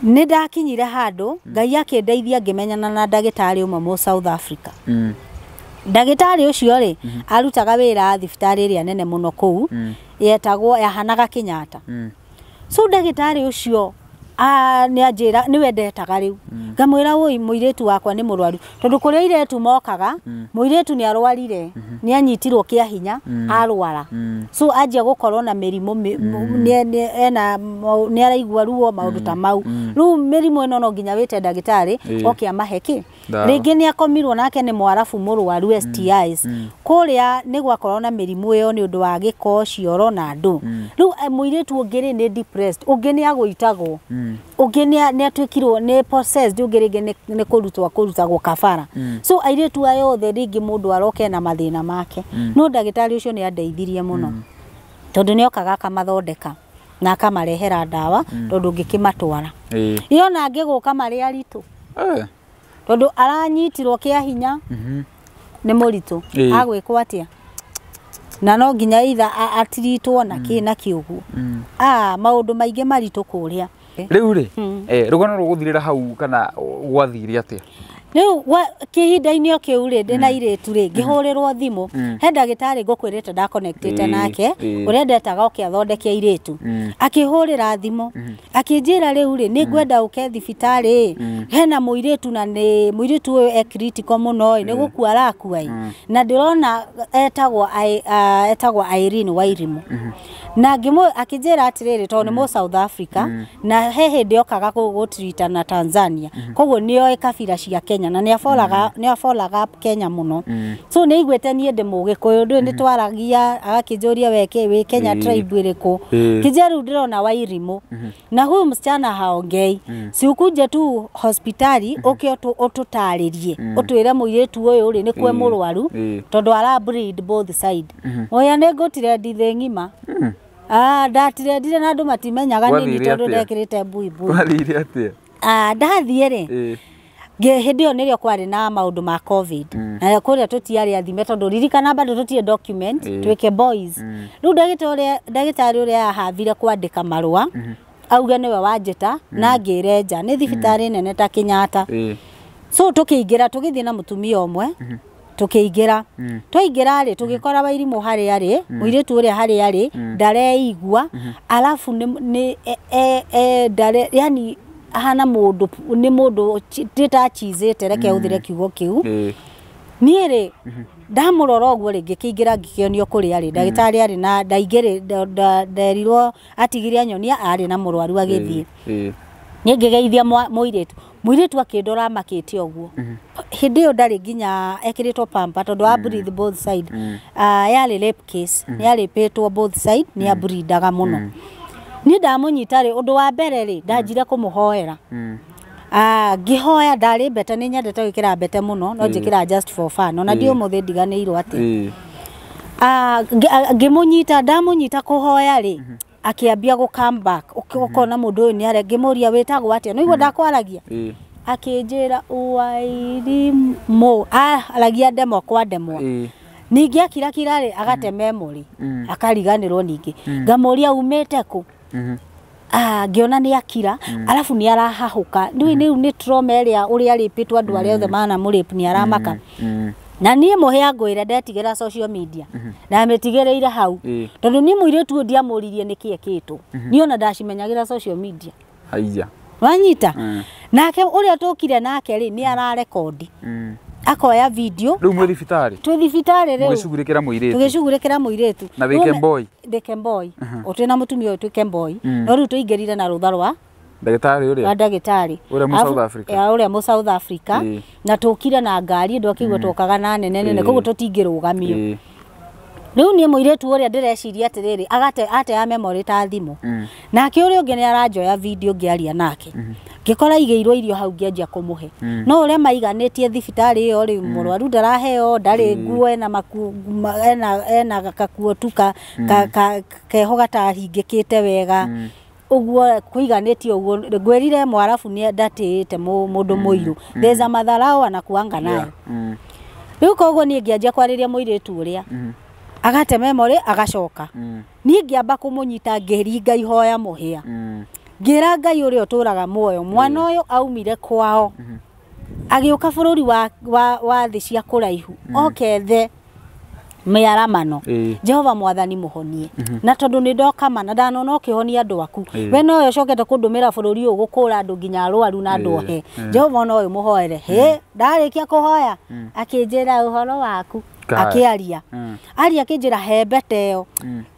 nĩ ndakinyire handũ Ngai akĩndeithia ngĩmenyana na ndagĩtarĩ ũmwe mũ South Africa. Ndagĩtarĩ ũcio rĩ arutaga wĩra thibitarĩ ĩrĩa nene mũno kũu yetagwo yahanaga Kenyatta. So ndagĩtarĩ ũcio nĩ anjĩra nĩwe ndetaga rĩu. Ngamwĩra woi mũirĩtu wakwa nĩ mũrwaru tondũ kũrĩa airĩtu mokaga mũirĩtu nĩ arwarire nĩ anyitirwo kĩa hinya arwara. So anjia gũkorwo na mĩrimũ nĩ araigua ruo maũndũ ta mau. Rĩu mĩrimũ ĩno no nginya wĩte ndagĩtarĩ oke amahe kĩ. Rĩngĩ nĩ akomirwo nake nĩ mwarabu mũrwaru STIs. Kũrĩa nĩ gwakorwo na mĩrimũ ĩyo nĩ ũndũ wa gĩko cioro na andũ. Rĩu mũirĩtu ũngĩ rĩ nĩ depressed, ũngĩ nĩ agũitagwo. Ũngĩ nĩ atuĩkirwo nĩ possessed, ũngĩ rĩngĩ nĩ kũrutwo kũrutagwo kabara. So airĩtu aya othe rĩngĩ mũndũ aroke na mathĩna make. No ndagĩtarĩ ũcio nĩ andeithirie mũno. Tondũ nĩ okaga akamathondeka na akamarehera ndawa tondũ ngĩkĩmatwara. Iyo na ngĩgũka marĩ aritũ. Tondũ aranyitirwo kĩa hinya nĩ mũritũ. Agwĩkwo atĩa? Na no nginya itha atiritwo na kĩ na kĩ ũguo. Maũndũ maingĩ maritũ kũrĩa. Rĩu rĩ rũgano rũgũthirĩra hau kana gwathire atĩa? Rĩu kĩhinda-inĩ o kĩu rĩ ndĩna airĩtu rĩ ngĩhũrĩrwo thimũ he ndagĩtarĩ ngũkwĩrĩte ndakonectĩte nake ũrĩa ndetaga oke athondeke airĩtu. Akĩhũrĩra thimũ akĩnjĩra rĩu rĩ nĩ ngwenda ũke thibitarĩ hena mũirĩtu na nĩ mũirĩtu ũyũ e critical mũno nĩ gũkua arakua na ndĩrona etagwo Irene Wairimu. Na akĩnjĩra atĩrĩrĩ tondũ nĩ mũ South Africa na he hĩndĩ okaga gũtirita na Tanzania koguo nĩoĩ kabira cia Kenya na nĩ abolaga Kenya mũno. So nĩ aiguĩte niĩ ndĩ mũgĩkũyũ ndũĩ nĩ twaragia agakĩnjũria we wĩ Kenya tribe ĩrĩkũ. Kĩnjĩra rĩu ndĩrona Wairimu na huyu msichana haongei si ukuje tu hospitali ũke ũtũtarĩrie ũtwĩre mũirĩtu ũyũ rĩ nĩ kwe mũrwaru tondũ ara bleed both side. Oya nĩ ngũtire ndithĩ ng'ima. Ndatirendire na andũ matimenyaga nini tondũ ndekĩrĩte buibui. Wathire atĩa? Ndathiĩ rĩ hĩndĩ ĩyo nĩrĩo kwarĩ na maũndũ ma COVID. Na kũrĩa tũtiarĩ athime tondũ ririkana bado tũtirĩ document twĩke boys. Rĩu ndagĩtarĩ ũrĩa ahavire kwandĩka marũa auge nĩwe wanjĩta na ngĩre nja nĩ thibitarĩ nene ta Kenyatta. So tũkĩingĩra tũgĩthiĩ na mũtumia ũmwe tũkĩingĩra. Twaingĩra rĩ tũgĩkora Wairimu harĩa arĩ mũirĩtu ũrĩa harĩa arĩ ndareigua alafu nĩ ndare yani ahana mũndũ nĩ mũndũ ndĩtachizĩte reke ũthire kiugo kĩu. Niĩ rĩ ndamũrora ũguo rĩ ngĩkĩingĩra ngĩkĩonio kũrĩa rĩ ndagĩtarĩ arĩ na ndaingĩrĩ nderirwo atigire anyonia arĩ na mũrwaru agĩthiĩ. Niĩ ngĩgeithia mũirĩtu. Mũirĩtu akĩndora amakĩte ũguo. Hĩndĩ ĩyo ndarĩ nginya ekĩrĩtwo pamper tondũ a breathe both side. Yarĩ rape case. Nĩ yarĩpĩtwo both side nĩ abreathaga mũno. Niĩ ndamũnyita rĩ ũndũ wa mbere rĩ ndanjire kũmũhoera. Ngĩhoya ndarĩ mbete nĩ nyendete gwĩkĩra mbete mũno no njĩkĩra just for fun ona ndiũ mũthĩ ndiganĩirwo atĩ. Ngĩmũnyita ndamũnyita kũhoya rĩ akĩambia gũ come back ũkona mũndũ ũyũ nĩ are ngĩmũria wĩtagwo atĩa nĩguo ndakwaragia akĩnjĩra Wairimu aragia ndemwa kwa ndemwa. Ningĩ akirakira rĩ agate memory akariganĩrwo ningĩ ngamũria umĩte kũ. Ngĩona nĩ akira alafu nĩ arahahũka rĩu nĩ trauma ĩrĩa ũrĩa arĩpĩtwo andũ arĩa othe manamũrĩpu nĩ aramaka. Na niĩ mũhĩa ngwĩre ndetigĩra social media ndamĩtigĩrĩire hau tondũ niĩ mũirĩtu ũyũ ndiamũririe nĩkĩ ekĩtwo niĩ ona ndacimenyagĩra social media. Haiya. Wanyita nake ũrĩa tũkire nake rĩ nĩ ararekondi akoya video Rĩu mwĩ thibitarĩ? Twĩ thibitarĩ rĩu. Mũgĩcugurĩkĩra mũirĩtu. Tũgĩcugurĩkĩra mũirĩtu. Na wĩ Kemboi? Ndĩ Kemboi. O twĩna mũtumia ũyũ twĩ Kemboi. No rĩu tũingĩrire na rũtha rwa ndagĩtarĩ ũrĩa? Wa ndagĩtarĩ. Ũrĩa mũ South Africa. Ũrĩa mũ South Africa. Na tũkire na ngari ndũ akĩigua tũkaga na nene nene koguo tũtingĩrũgamio. Rĩu niĩ mũirĩtu ũrĩa ndĩreciria atĩrĩrĩ agate ate ya memory ta thimũ. Nake ũrĩa ũngĩ nĩ aranjoya video ngĩaria nake. Ngĩkora igĩirwo irio hau ngĩanjia kũmũhe. No ũrĩa maiganĩtie thibitarĩ ĩyo rĩ mũrwaru ndaraheo ndarĩ nguo ena ena kakuo tu keho gatahingĩkĩte wega. Ũguo kũiganĩtie ũguo ngwĩrire Mwarabu nĩ ndatĩĩte mũndũ mũirũ. There's a madharau anakuanga nayo. Rĩu koguo niĩ ngĩanjia kwarĩria mũirĩtu ũrĩa agate memory agacoka. Niĩ ngĩamba kũmũnyita ngĩringa ihoya mũhĩa. Ngĩra Ngai ũrĩa ũtũraga muoyo mwana ũyũ aumire kwao agĩũka bũrũri wa thĩ cia kũraihu okethe mĩaramano. Jehova mwathani mũhonie na tondũ nĩ ndoka ma na ndanona ũkĩhonia andũ aku we nowe ũcokete kũndũmĩra bũrũri ũyũ gũkũra andũ nginya arwaru na andũ ohe. Jehova no ũyũ mũhoere. Hĩ ndarĩkia kũhoya akĩnjĩra ũhoro waku akĩaria aria akĩnjĩra he mbete ĩyo.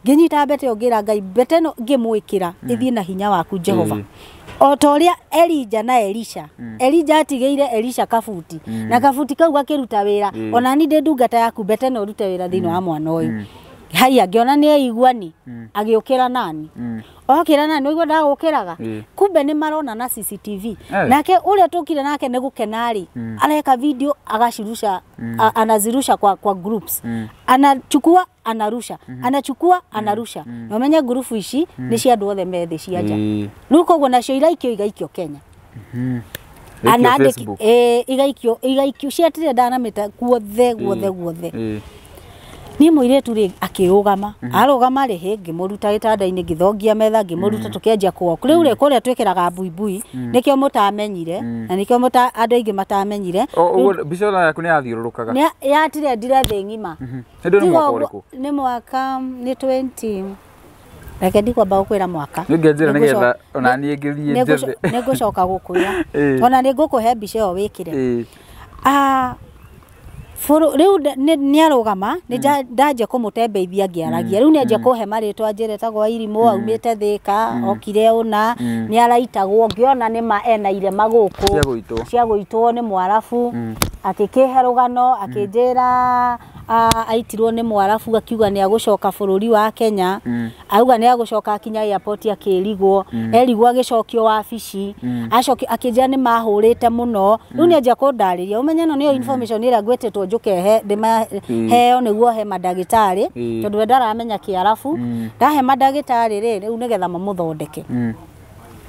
Ngĩnyita mbete ĩyo ngĩra Ngai mbete ĩno ngĩmwĩkĩra ĩthiĩ na hinya waku Jehova. O ta ũrĩa Elija na Elisha. Elija atigĩire Elisha kabuti na kabuti kau gakĩruta wĩra. Ona ni ndĩ ndungata yaku mbete no ũrute wĩra thĩinĩ wa mwana ũyũ. Haiya ngĩona nĩ aiguani agĩũkĩra nani. Okĩra nani ũguo ndagũkĩraga. Kumbe nĩ marona na CCTV. Nake ũrĩa tũkire nake nĩ gũkena rĩ areka video agacirusha anazirusha kwa groups. Anachukua anarusha anachukua anarusha. Na ũmenye ngurubu ici nĩ cia andũ othe me thĩ cia nja. Rĩu koguo nacio iraikio igaikio Kenya. Igaikio igaikio ciatire ndanamĩta guothe guothe guothe. Niĩ mũirĩtu rĩ akĩrũgama arũgama rĩ hĩ ngĩmũruta gĩtanda-inĩ ngĩthongia metha ngĩmũruta tũkĩanjia kũwalk. Rĩu rĩ kũrĩa twĩkĩraga mbuibui nĩkĩo mũtamenyire na nĩkĩo andũ aingĩ matamenyire. Ũguo mbica ĩno yaku nĩ yathiũrũrũkaga? Yatirendire thĩ ng'ima. Hĩndĩ ĩyo nĩ mwaka ũrĩkũ? Nĩ mwaka nĩ 20 reke ndikwamba gũkwĩra mwaka. Nĩngĩnjĩra nĩgetha ona niĩ ngĩthiĩ njethe. Nĩngũcoka gũkwĩra. Ona nĩngũkũhe mbica ĩyo wĩkĩre. Rĩu nĩ arũgama nĩ ndanjia kũmũtembeithia ngĩaragia. Rĩu nĩ anjia kũhe marĩtwa njĩra etagwo Irimũ aumĩte Thĩka okire ũna nĩ araitagwo ngĩona nĩ ma ena irema gũkũ cia gũitwo nĩ Mwarabu. Akĩkĩhe rũgano akĩnjĩra aitirwo nĩ Mwarabu akiuga nĩ agũcoka bũrũri wa Kenya. Auga nĩ agũcoka akinya airport akĩrigwo erigwo agĩcokio wabici acokio akĩnjĩra nĩ mahũrĩte mũno. Rĩu nĩ anjia kũndarĩria ũmenye ĩno nĩyo information ĩrĩa ngwĩtĩtwo njũke he ndĩmaheo nĩguo he mandagĩtarĩ tondũ we ndaramenya Kĩarabu. Ndahe mandagĩtarĩ rĩ rĩu nĩgetha mamũthondeke.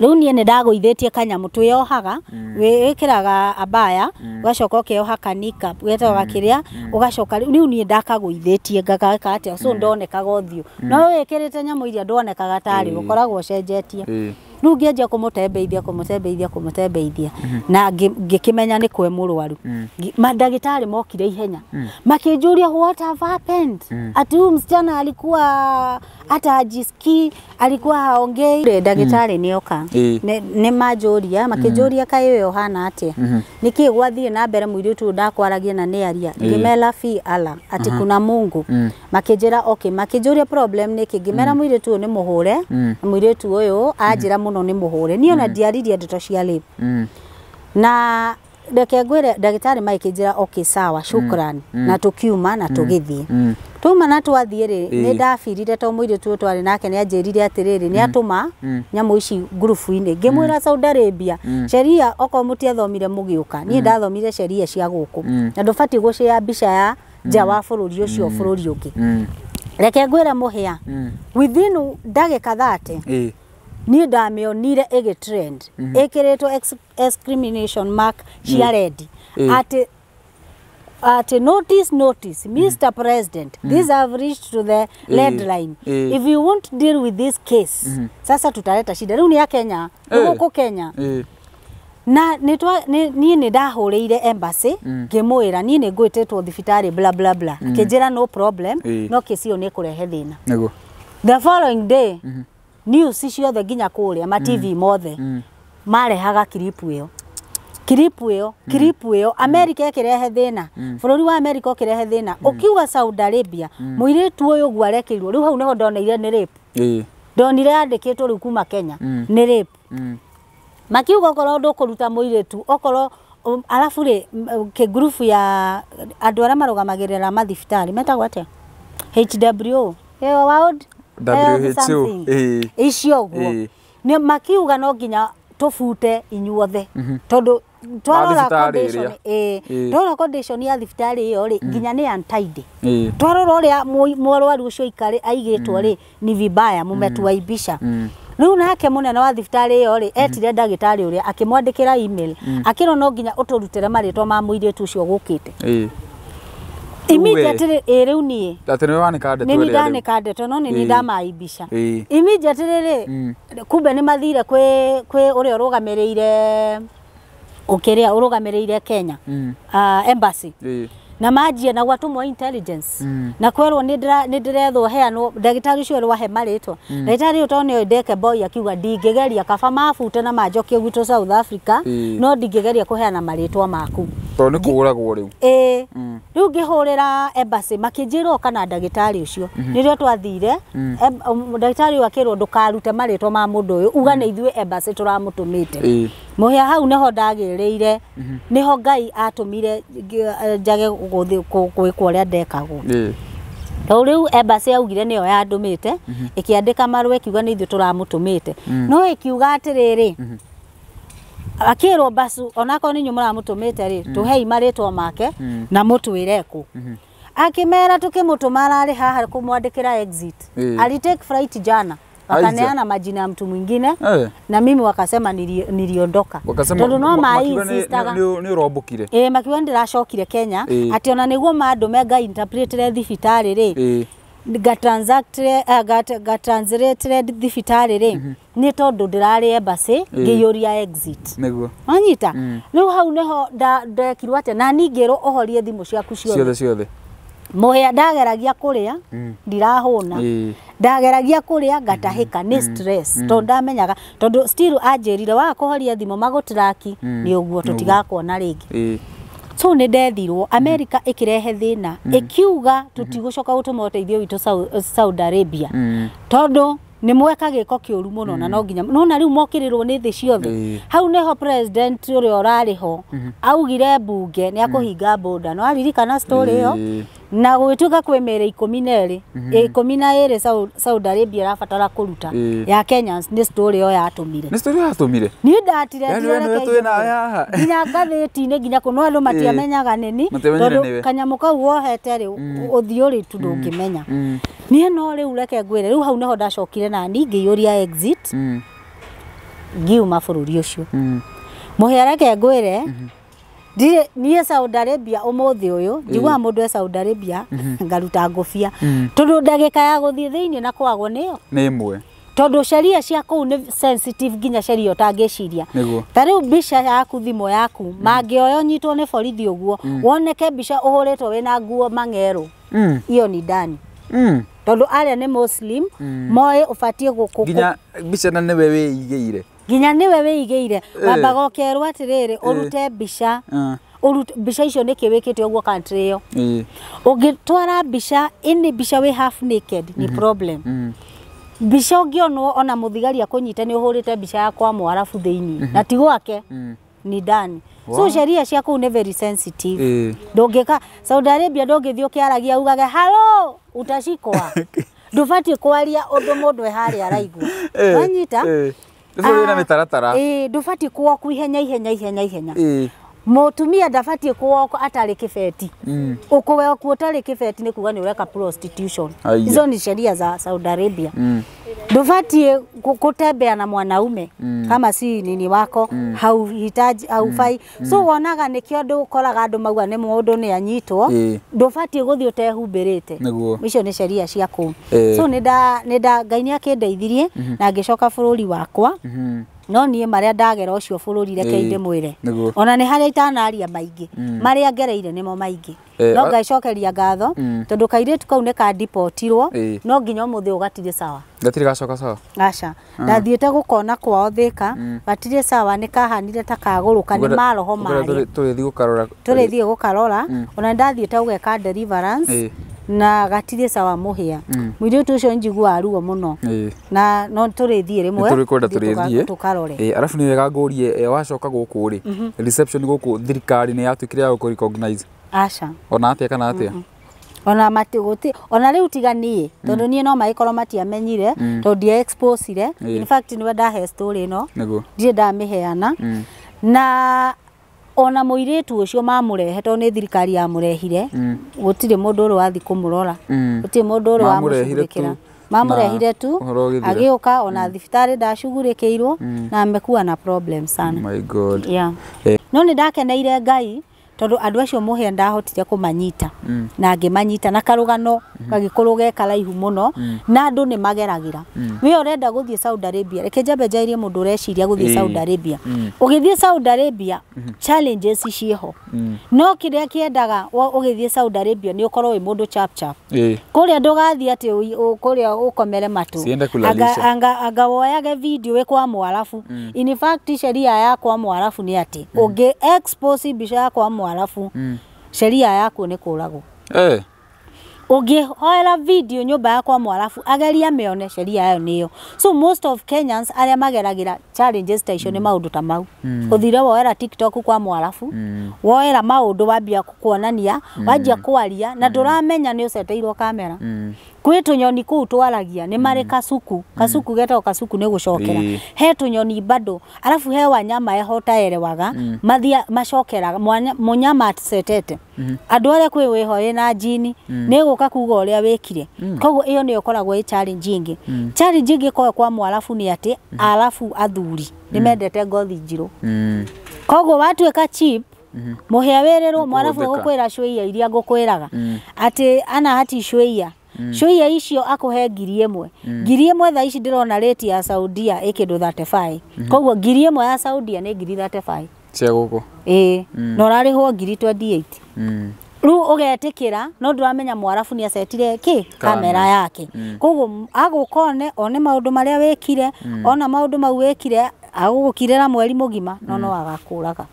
Rĩu niĩ nĩ ndagũithĩtie kanyamũ twĩyohaga wĩkĩraga abaya ũgacoka ũkeoha kanika getagwo kĩrĩa ũgacoka rĩu niĩ ndakagũithĩtie ngagaka atĩa so ndonekaga ũthiũ no wĩkĩrĩte nyamũ iria ndonekaga tarĩ ũkoragwo ũcenjetie. Rĩu ngĩanjia kũmũtembeithia kũmũtembeithia kũmũtembeithia na ngĩkĩmenya nĩ kwe mũrwaru. Mandagĩtarĩ mokire ihenya makĩnjũria what have happened ati huyu msichana alikuwa hata hajisikii alikuwa haongei. Ndagĩtarĩ nĩoka nĩ manjũria makĩnjũria kaĩ ũyũ ũhana atĩa nĩkĩĩ gwathiĩ na mbere mũirĩtu ũyũ ndakwaragia na nĩaria. Ngĩmera fi Allah ati kuna Mungu. Makĩnjĩra okay makĩnjũria problem nĩkĩ ngĩmera mũirĩtu ũyũ nĩ mũhũre mũirĩtu ũyũ anjĩra mũno nĩ mũhũre. Niĩ ona ndiaririe ndeto cia rape. Na reke ngwĩre ndagĩtarĩ makĩnjĩra okay sawa shukran na tũkiuma na tũgĩthiĩ. Twauma na twathiĩ rĩ nĩ ndabirire to mũirĩtu ũyũ twarĩ nake nĩ anjĩrire atĩrĩrĩ nĩ atũma nyamũ ici ngurubu-inĩ. Ngĩmwĩra Saudi Arabia sheria okorwo mũtiathomire mũgĩũka niĩ ndathomire sheria cia gũkũ na ndũbatiĩ gũcea mbica ya nja wa bũrũri ũcio bũrũri ũngĩ. Reke ngwĩre mũhĩa within ndagĩka 30 niĩ ndamĩonire ĩgĩ trend ĩkĩrĩtwo exclamation mark cia red ati notice notice Mr. President these have reached to the red line if you won't deal with this case sasa tutaleta shida. Rĩu nĩ ya Kenya gũkũ Kenya. Na niĩ nĩ ndahũrĩire embassy ngĩmwĩra niĩ nĩ ngwĩtĩtwo thibitarĩ bla bla bla akĩnjĩra no problem no kesi ĩyo nĩ ĩkũrehe thĩna. The following day news ciothe nginya kũrĩa ma TV mothe marehaga clip ĩyo clip ĩyo clip ĩyo America ĩkĩrehe thĩna bũrũri wa America ũkĩrehe thĩna ũkiuga Saudi Arabia mũirĩtu ũyũ ũguo arekĩirwo. Rĩu hau nĩho ndoneire nĩ rape. Ndonire yandĩkĩtwo rĩu kuma Kenya nĩ rape. Makiuga okorwo ndũkũruta mũirĩtu okorwo arabu rĩ kĩngurubu ya andũ arĩa marũgamagĩrĩra mathibitarĩ metagwo atĩa HWO World WHO icio ũguo nĩ makiuga no nginya tũbute inyuothe tondũ twarora condition twarora condition ya thibitarĩ ĩyo rĩ nginya nĩ untidy. Twarora ũrĩa mũrwaru ũcio aikare aigĩtwo rĩ ni vibaya mũmetuaibisha. Rĩu nake mũnene wa thibitarĩ ĩyo rĩ etire ndagĩtarĩ ũrĩa akĩmwandĩkĩra email akĩrwo no nginya ũtũrutĩre marĩtwa ma mũirĩtu ũcio ũgũkĩte. Immediately rĩu niĩ atĩ nĩwe wanĩka ndeto nĩ ĩrĩa rĩu. ndanĩka ndeto no nĩ ndamaibisha. Ĩĩ. Immediately rĩ kumbe nĩ mathire kwĩ ũrĩa ũrũgamĩrĩire ũkĩrĩa ũrũgamĩrĩire Kenya embassy. Na manjie na gwatũmwo intelligence na kwerwo nĩ ndĩrethwo heanwo ndagĩtarĩ ũcio erwo ahe marĩtwa. Ndagĩtarĩ ũyũ tondũ nĩoĩ ndeke boy akiuga ndingĩgeria kaba mabute na manjokie gwitũ South Africa no ndingĩgeria kũheana marĩtwa maku tondũ nĩ kũũragwo rĩu. Rĩu ngĩhũrĩra embassy makĩnjĩra ũka na ndagĩtarĩ ũcio. Nĩrĩo twathire ndagĩtarĩ ũyũ akĩrwo ndũkarute marĩtwa ma mũndũ ũyũ uga nĩ ithuĩ embassy tũramũtũmĩte. Mũhĩa hau nĩho ndagĩrĩire nĩho Ngai atũmire njage gũthiĩ gwĩkwo ũrĩa ndekagwo. Tondũ rĩu embassy yaugire nĩyo yandũmĩte ĩkĩandĩka marũa ĩkiuga nĩ ithuĩ tũramũtũmĩte. No ĩkiuga atĩrĩrĩ akĩrwo basu onakorwo nĩ inyuĩ mũramũtũmĩte rĩ tũhei marĩtwa make na mũtwĩre kũ. Akĩmera tũkĩmũtũma ararĩ haha kũmwandĩkĩra exit. Alitake flight jana wakaneana majina ya mtu mwingine na mimi wakasema niliondoka. Tondu no mainsistaga ni urombukire. Makiuga ndiracokire Kenya ati ona niguo mandume nga interpretire thibitari ri nga transactire nga translatere thibitari ri ni tondu ndirari embassy ngiyuria exit. Niguo wanyita riu hau niho ndekirwo atia na ningirwo uhorie thimu ciaku ciothe ciothe. Mũhĩa ndageragia kũrĩa ndirahũna ndageragia kũrĩa ngatahĩka nĩ stress tondũ ndamenyaga tondũ still anjĩrire waga kũhoria thimũ magũtraki nĩ ũguo tũtigakuona rĩngĩ. So nĩ ndethirwo America ĩkĩrehe thĩna ĩkiuga tũtigũcoka gũtũma ũteithio witũ Saudi Arabia tondũ nĩ mweka gĩko kĩũru mũno na no nginya nona rĩu mokĩrĩrwo nĩ thĩ ciothe. Hau nĩho president ũrĩa ũrarĩ ho augire mbunge nĩ akũhinga border no aririkana story ĩyo na gũgĩtuĩka kwĩ mĩrĩ 12 12 Saudi Arabia ĩrabatara kũruta ya Kenyans nĩ story ĩyo yatũmire. Nĩ story yatũmire niĩ ndatire nginya ngathĩti-inĩ nginya kũ no andũ matiamenyaga nĩni tondũ kanyamũ kau wohete rĩ ũthiũ rĩ tu ndũngĩmenya. Niĩ no rĩu reke ngwĩre rĩu hau nĩho ndacokire na niĩ ngĩiyũria exit ngiuma bũrũri ũcio. Mũhĩa reke ngwĩre ndirĩ niĩ Saudi Arabia ũmũthĩ ũyũ njiguaga mũndũ e Saudi Arabia ngaruta ngũbia tondũ ndagĩka ya gũthiĩ thĩinĩ na kwagwo nĩyo nĩ ĩmwe tondũ sheria cia kũu nĩ sensitive nginya sheria ũtangĩciria. Ta rĩu mbica yaku thimũ yaku mangĩoya ũnyitwo nĩ borithi ũguo woneke mbica ũhũrĩtwo wĩna nguo mang'erũ iyo ni ndani tondũ arĩa nĩ Muslim moĩ ũbatiĩ gũkũ nginya mbica na nĩwe wĩigĩire nginya nĩwe wĩigĩire wambaga ũkerwo atĩrĩrĩ ũrute mbica ũrute mbica icio nĩkĩ wĩkĩte ũguo country ĩyo. Ũngĩtwara mbica ĩnĩ mbica wĩ half naked ni problem. Mbica ũngĩonwo ona mũthigari akũnyite nĩ ũhũrĩte mbica ya kwa mwarabu thĩinĩ na ti gwake ni ndani. So sheria cia kũu nĩ very sensitive. Ndũngĩka Saudi Arabia ndũngĩthiĩ ũkĩaragia ugage hello utashikwa. Ndũbatiĩ kwaria ũndũ mũndũ e harĩa araigua. Wanyita? Bũrũri na mĩtaratara. Ndũbatiĩ kuoku ihenya ihenya ihenya ihenya. Mũtumia ndabatiĩ kuokwo atarĩ kĩbeti. Ũkũwekwo ũtarĩ kĩbeti nĩ kuga nĩ ũreka prostitution. Izo ni sheria za Saudi Arabia. Ndũbatiĩ kũtembea na mwanaume kama si nini wako hauhitaji haufai. So wonaga nĩkĩo andũ ũkoraga andũ mauga nĩ mũndũ nĩ anyitwo ndũbatiĩ gũthiĩ ũtehumbĩrĩte. Icio nĩ sheria cia kũu. So nĩ nda Ngai nĩ akĩndeithirie na ngĩcoka bũrũri wakwa. No niĩ marĩa ndagera ũcio bũrũri reke ndĩmwĩre ona nĩ harĩa itanaria maingĩ marĩa ngereire nĩmo maingĩ no ngaicokeria ngatho tondũ kairĩtu kau nĩ kandipotirwo no nginya ũmũthĩ ũyũ gatirĩ sawa. Gatirĩ gacoka sawa? Aca ndathiĩte gũkona kwao Thĩka gatirĩ sawa nĩ kahanire ta kagũrũka nĩ maroho marĩa tũrĩthiĩ gũkarora ona ndathiĩte gũgeka deliverance na gatirĩ sawa mũhĩa mũirĩtu ũcio njiguaga ruo mũno na no tũrĩthiĩ rĩmwe tũrĩkwenda tũrĩthiĩ tũkarore. Arabu nĩ wega ngũrie wacoka gũkũ rĩ reception gũkũ thirikari nĩ yatuĩkire ya gũkũ recognize? Aca ona atĩa kana atĩa? Ona matigũti ona rĩu tiga niĩ tondũ niĩ no magĩkorwo matiamenyire tondũ ndia exposire. In fact nĩwe ndahe story ĩno ndirĩ ndamĩheana na ona mũirĩtu ũcio mamũrehe tondũ nĩ thirikari yamũrehire gũtirĩ mũndũ ũrĩ wathiĩ kũmũrora gũtirĩ mũndũ ũrĩ wamũcugurĩkĩra. Mamũrehire tu ũhoro ũgĩthira. Agĩũka ona thibitarĩ ndacugurĩkĩirwo na amekuwa na problem sana. My God. Yeah. No nĩ ndakeneire Ngai tondũ andũ acio mũhĩa ndahotire kũmanyita na ngĩmanyita na karũgano gagĩkorwo ge karaihu mũno na andũ nĩ mageragĩra. We ũrenda gũthiĩ Saudi Arabia, reke njambe njarĩrie mũndũ ũreciria gũthiĩ Saudi Arabia. Ũgĩthiĩ Saudi Arabia, challenges ciĩho, no kĩrĩa kĩendaga ũgĩthiĩ Saudi Arabia nĩ ũkorwo wĩ mũndũ chap chap. Kũrĩa ndũgathiĩ atĩ kũrĩa ũkomere matũ. Siende kulalisha. Anga woyage video wĩ kwa mwarabu. In fact, sheria ya kwa mwarabu nĩ atĩ ũngĩ expose mbica ya kwa mwarabu, sheria yakuo nĩ kũragwo. Ũngĩhoera video nyũmba ya kwa mwarabu ageria mĩone, sheria yayo nĩyo. So most of Kenyans arĩa mageragĩra challenges ta icio nĩ maũndũ ta mau. Ũthire woera TikTok kwa mwarabu, woera maũndũ, wambia kuonania, wanjia kwaria na ndũramenya nĩ ũceteirwo kamera. Kwĩ tũnyoni kũu twaragia, nĩ marĩ kasuku, kasuku getagwo kasuku nĩ gũcokera. He tũnyoni bado, alafu he wanyama eho ũtaerewaga mathia macokeraga mũnyama acetete andũ arĩa kwĩ wĩho wĩna njini nĩ gũka kuga ũrĩa wĩkire. Koguo ĩyo nĩyo ĩkoragwo ĩ challenge ĩngĩ. Challenge ĩngĩ ĩkoragwo kwa mwarabu nĩ atĩ arabu athuri nĩ mendete ngothi njirũ. Koguo watuĩka cheap, mũhĩa wĩrĩrwo mwarabu Nĩkũhũthĩka. gũkwĩra cũia iria ngũkwĩraga atĩ ana hati cũia cũia icio akũhe 1000. 1000 thaa ici ndĩrona rate ya Saudia ĩ kĩndũ 35. Koguo 1000 ya Saudia nĩ ngiri 35 cia gũkũ. Ĩĩ, na ũrarĩhwo ngiri 28. Rĩu ũgetĩkĩra no ndũramenya mwarabu nĩ acetire kĩ kamera yake. Koguo agũka one maũndũ marĩa wĩkire, ona maũndũ mau wĩkire agũgũkirĩra mweri mũgima no agakũraga.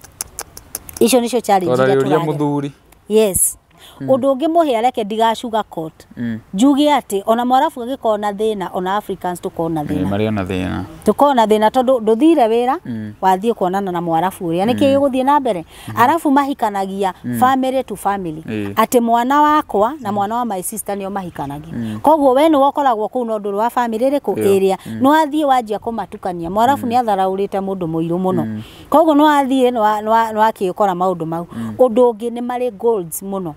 Icio nĩcio challenge iria Twararĩũria tũragera. Mũthuri. Yes, ũndũ ũngĩ mũhĩa, reke ndigacuga court, njuge atĩ ona mwarabu agĩkorwo na thĩna, ona Africans tũkorwo na thĩna. Marĩ ona thĩna. Tũkorwo na thĩna tondũ ndũthire wĩra, wathiĩ kuonana na mwarabu ũrĩa nĩkĩ gĩgũthiĩ na mbere. Arabu mahikanagia family to family, atĩ mwana wakwa na mwana wa my sister nĩo mahikanagia. Koguo we nĩwe ũkoragwo kũu no ndũrĩ wa family ĩrĩkũ ĩrĩa nĩ wathiĩ wanjia kũmatukania. Mwarabu nĩ atharaũrĩte mũndũ mũirũ mũno, koguo nĩ wathiĩ nĩ wakĩkora maũndũ mau. Ũndũ ũngĩ nĩ marĩ golds mũno.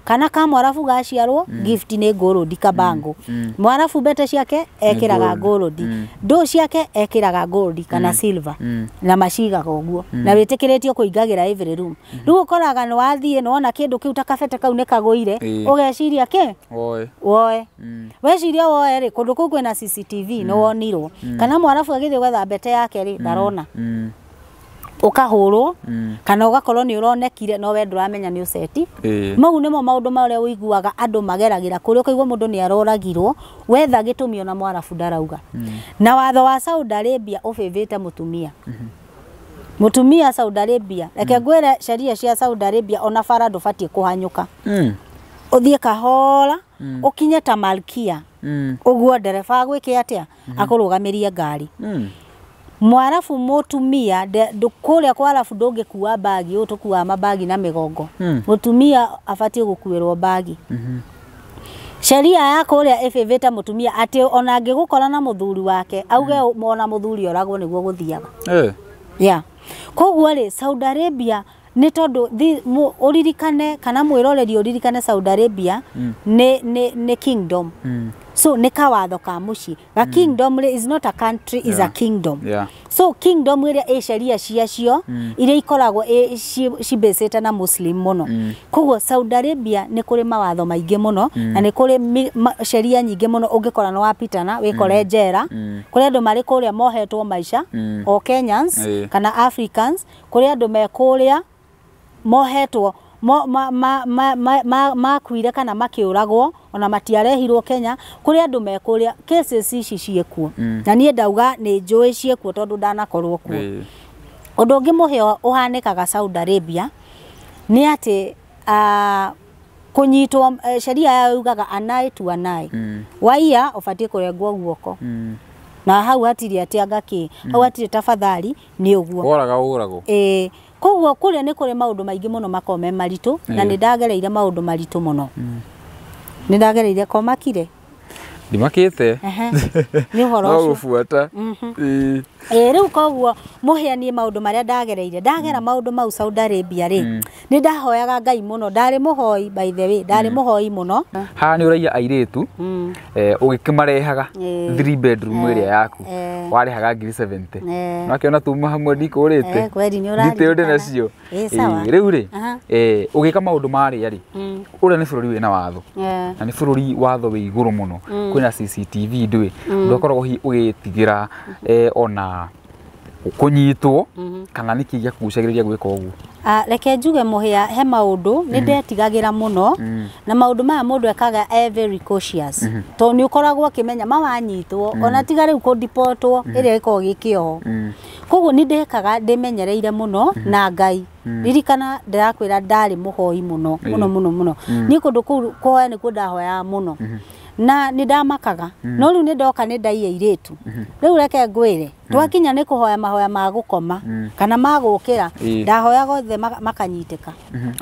Kana ka mwarabu gaciarwo, gift nĩ gold, kabango. Mwarabu mbete ciake ekĩraga gold, ndũ ciake ekĩraga gold kana silver, na macigaga ũguo na wĩtĩkĩrĩtio kũingagĩra every room. Rĩu ũkoraga nĩ wathiĩ nĩ wona kĩndũ kĩu ta kabete kau nĩ kagũire, ũgeciria kĩ Woe. Woe. Weciria woe rĩ, kũndũ kũu kwĩna CCTV, nĩ wonirwo. Kana mwarabu agĩthiĩ gwetha mbete yake rĩ, ndarona, ũkahũrwo kana ũgakorwo nĩ ũronekire no we ndũramenya nĩ ũceti. Mau nĩmo maũndũ marĩa ũiguaga andũ mageragĩra kũrĩa, ũkaigua mũndũ nĩ aroragirwo wetha gĩtũmi ona mwarabu ndarauga. Na watho wa Saudi Arabia ũbĩbĩte mũtumia. Mũtumia Saudi Arabia, reke ngwĩre sheria cia Saudi Arabia, ona bara ndũbatiĩ kũhanyũka, ũthiĩ kahora ũkinye ta malkia ũguo ndereba agwĩke atĩa akũrũgamĩrie ngari. Mwarabu mũtumia kũrĩa kwa arabu ndũngĩkua mbagi ũũ tũkuaga mabagi na mĩgongo. Mũtumia abatiĩ gũkuĩrwo mbagi. Sheria ya kũrĩa ĩbĩbĩte mũtumia atĩ ona angĩgũkora na mũthuri wake auge ona mũthuri oragwo nĩguo gũthiaga. Yeah. Koguo rĩ, Saudi Arabia nĩ tondũ ũririkane kana mwĩroreri ũririkane, Saudi Arabia nĩ kingdom. So nĩ kawatho ka mũciĩ ga kingdom rĩ, is not a country, is a kingdom. So kingdom ĩrĩa ĩ sheria ciacio iria ikoragwo cibĩcĩte na Muslim mũno. Koguo Saudi Arabia nĩ kũrĩ mawatho maingĩ mũno na nĩ kũrĩ sheria nyingĩ mũno. Ũngĩkora nĩ wapitana wĩkore njera. Kũrĩ andũ marĩ kũrĩa mohetwo maica, o Kenyans kana Africans, kũrĩ andũ me kũrĩa mohetwo makuire kana makĩũragwo ona matiarehirwo Kenya. Kũrĩ andũ me kũrĩa, cases ici ciĩkuo na niĩ ndauga nĩ njũĩ ciĩkuo tondũ ndanakorwo kuo. Ũndũ ũngĩ mũhĩa ũhanĩkaga Saudi Arabia nĩ atĩ kũnyitwo, sheria yao yugaga an eye to an eye. Waiya ũbatiĩ kũrengwo guoko. Na hau hatirĩ atĩ anga kĩ hau hatirĩ tafadhali, nĩ ũguo. Woraga ũragwo. Ĩĩ, koguo kũrĩa nĩ kũrĩ maũndũ maingĩ mũno makoragwo me maritũ na nĩ ndagereire maũndũ maritũ mũno, nĩ ndagereire komakire. Ndimakĩte. Ehe. Nĩ ũhoro No ũcio. gũbuata. Ĩ rĩu koguo mũhĩa niĩ maũndũ marĩa ndagereire, ndagera maũndũ mau Saudi Arabia rĩ, nĩ ndahoyaga Ngai mũno. Ndarĩ mũhoi, by the way, ndarĩ mũhoi mũno. Haha nĩ ũraiya airĩtu, ũgĩkĩmarehaga 3 bedroom ĩrĩa yaku, warĩhaga ngiri 70. Nakĩona tuma hamwe ndikũrĩte. Kweli nĩ nditĩ ndĩ ũraririkana. Nacio. Ĩ, sawa. Rĩu rĩ, ũgĩka maũndũ marĩa rĩ, ũrĩa nĩ bũrũri wĩna watho, na nĩ bũrũri watho wĩ igũrũ mũno, kwĩna CCTV, ndũĩ ndũkoragwo hihi ũgĩtigĩra ona kũnyitwo kana nĩkĩ gĩakũgucagĩrĩria gwĩka ũguo? Ah, reke njuge mũhĩa, he maũndũ nĩ ndetigagĩra mũno, na maũndũ maya mũndũ ekaga e very cautious, tondũ nĩ ũkoragwo ũkĩmenya mawanyitwo ona tiga rĩu kũndipotwo ĩrĩa ĩkoragwo gĩ kĩoho. Koguo nĩ ndekaga ndĩmenyereire mũno na Ngai. Ririkana ndĩrakwĩra ndarĩ mũhoi mũno mũno mũno mũno. Niĩ kũndũ kũu kũhoya nĩkuo ndahoyaga mũno na nĩ ndamakaga, no rĩu nĩ ndoka nĩ ndaiya airĩtu. Rĩu reke ngwĩre, twakinya nĩ kũhoya mahoya ma gũkoma kana ma gũkĩra, ndahoyaga othe makanyitĩka.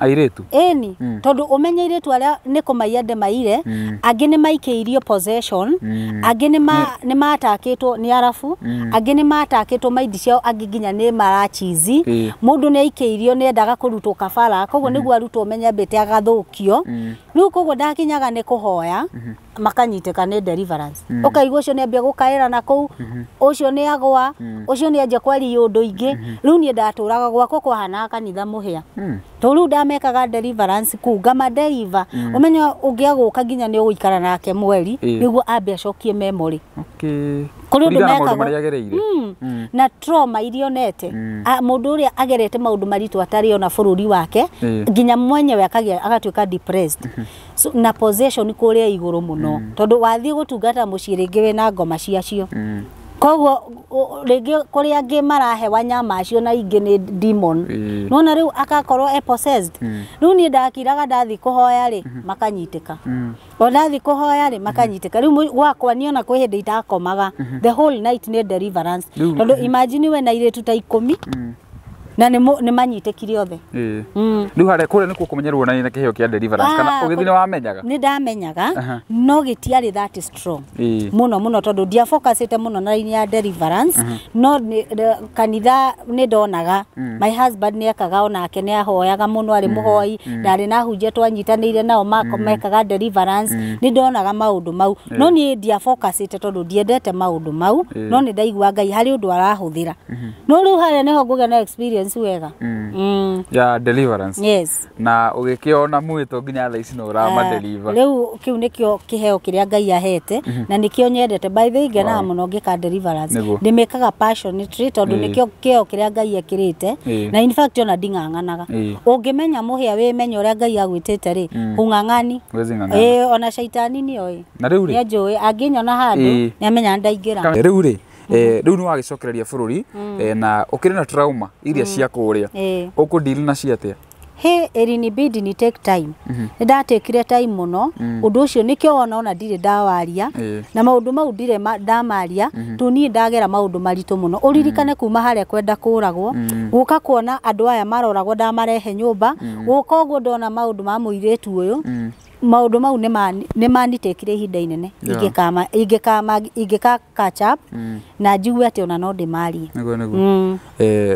Airĩtu? Ĩni, tondũ ũmenye airĩtu arĩa nĩ kũmaiya ndĩmaire, angĩ nĩ maikĩirio possession, angĩ nĩ matakĩtwo nĩ arabu, angĩ nĩ matakĩtwo maindi ciao, angĩ nginya nĩ marachizi. Mũndũ nĩ aikĩirio, nĩ endaga kũrutwo kabara, koguo nĩguo arutwo menye mbĩte agathũkio. Rĩu koguo ndakinyaga nĩ kũhoya makanyitĩka nĩ deliverance, ũkaigua ũcio nĩ ambia gũkaĩra na kũu, ũcio nĩ agwa, ũcio nĩ anjia kwaria ũndũ ingĩ. Rĩu niĩ ndatũraga gwakwa kwahanaga kanitha, mũhĩa, tondũ rĩu ndamekaga deliverance kũu, ngamadeliver. Ũmenye ũngĩagũka nginya nĩ ũgũikara nake mweri nĩguo ambe acokie memory. Kũrĩ ũndũ Kũringana na maũndũ mekagwo. marĩa agereire. Na trauma iria onete. Ah, mũndũ ũrĩa agerete maũndũ maritũ atarĩ ona bũrũri wake, nginya mwenyewe akagĩa agatuĩka depressed. So, na possession kũrĩa igũrũ mũno, tondũ wathiĩ gũtungata mũciĩ rĩngĩ wĩna ngoma ciacio, koguo rĩngĩ kũrĩa angĩ marahewa nyama acio na ingĩ nĩ demon. Nona rĩu akakorwo e possessed. Rĩu niĩ ndakiraga, ndathiĩ kũhoya rĩ, makanyitĩka, o ndathiĩ kũhoya rĩ, makanyitĩka. Rĩu gwakwa niĩ ona kwĩ hĩndĩ itakomaga the whole night nĩ deliverance, tondũ imagine we na airĩtu ta 10 na nĩ manyitĩkire othe. Rĩu harĩa kũrĩa nĩkuo kũmenyerwo na kĩheo kĩa deliverance kana Ah, ũgĩthiĩ nĩ wamenyaga? Nĩ ndamenyaga, no gĩtiarĩ that strong mũno mũno, tondũ ndiafocusĩte mũno na line ya deliverance. No kanitha nĩ ndonaga my husband nĩ ekaga, onake nĩ ahoyaga mũno, arĩ mũhoi, ndarĩ na hunjia twanyitanĩire nao mekaga deliverance. Nĩ ndonaga maũndũ mau, no niĩ ndiafocusĩte tondũ ndiendete maũndũ mau. No nĩ ndaigua Ngai harĩ ũndũ arahũthĩra, no rĩu harĩa nĩho ngũgĩa na experience wega. Ya deliverance. Yes. Na ũgĩkĩona mwĩto nginya thaa ici no ũramadeliver. Rĩu kĩu nĩkĩo kĩheo kĩrĩa Ngai ahete na nĩkĩo nyendete. By the way, ngenaga mũno ngĩka deliverance. Ndĩmĩkaga passionately tondũ nĩkĩo kĩheo kĩrĩa Ngai ekĩrĩte. Na in fact ona nding'ang'anaga. Ũngĩmenya mũhĩa wĩmenye ũrĩa Ngai agwĩtĩte rĩ, ũng'ang'ani. Huwezi ng'ang'ana. Ĩĩ, ona caitani nĩoĩ. Na rĩu rĩ, nĩanjũĩ angĩnyona handũ nĩamenya ndaingĩra. Rĩu rĩ, rĩu nĩ wagĩcokereria bũrũri, na ũkĩrĩ na trauma iria cia kũrĩa, ũkũdeal nacio atĩa? He, ilinibidi ni take time. Nĩ ndatekire time mũno ũndũ ũcio, nĩkĩo wona ona ndirĩ ndawaria na maũndũ mau ndirĩ ndamaria, tondũ niĩ ndagera maũndũ maritũ mũno. Ũririkane kuma harĩa kwenda kũragwo, gũka kuona andũ aya maroragwo, ndamarehe nyũmba, gũka ũguo ndona maũndũ ma mũirĩtu ũyũ, maũndũ mau nĩ manitekire ihinda inene ingĩka catch up na njigue atĩ ona no ndĩmarie. Nĩguo.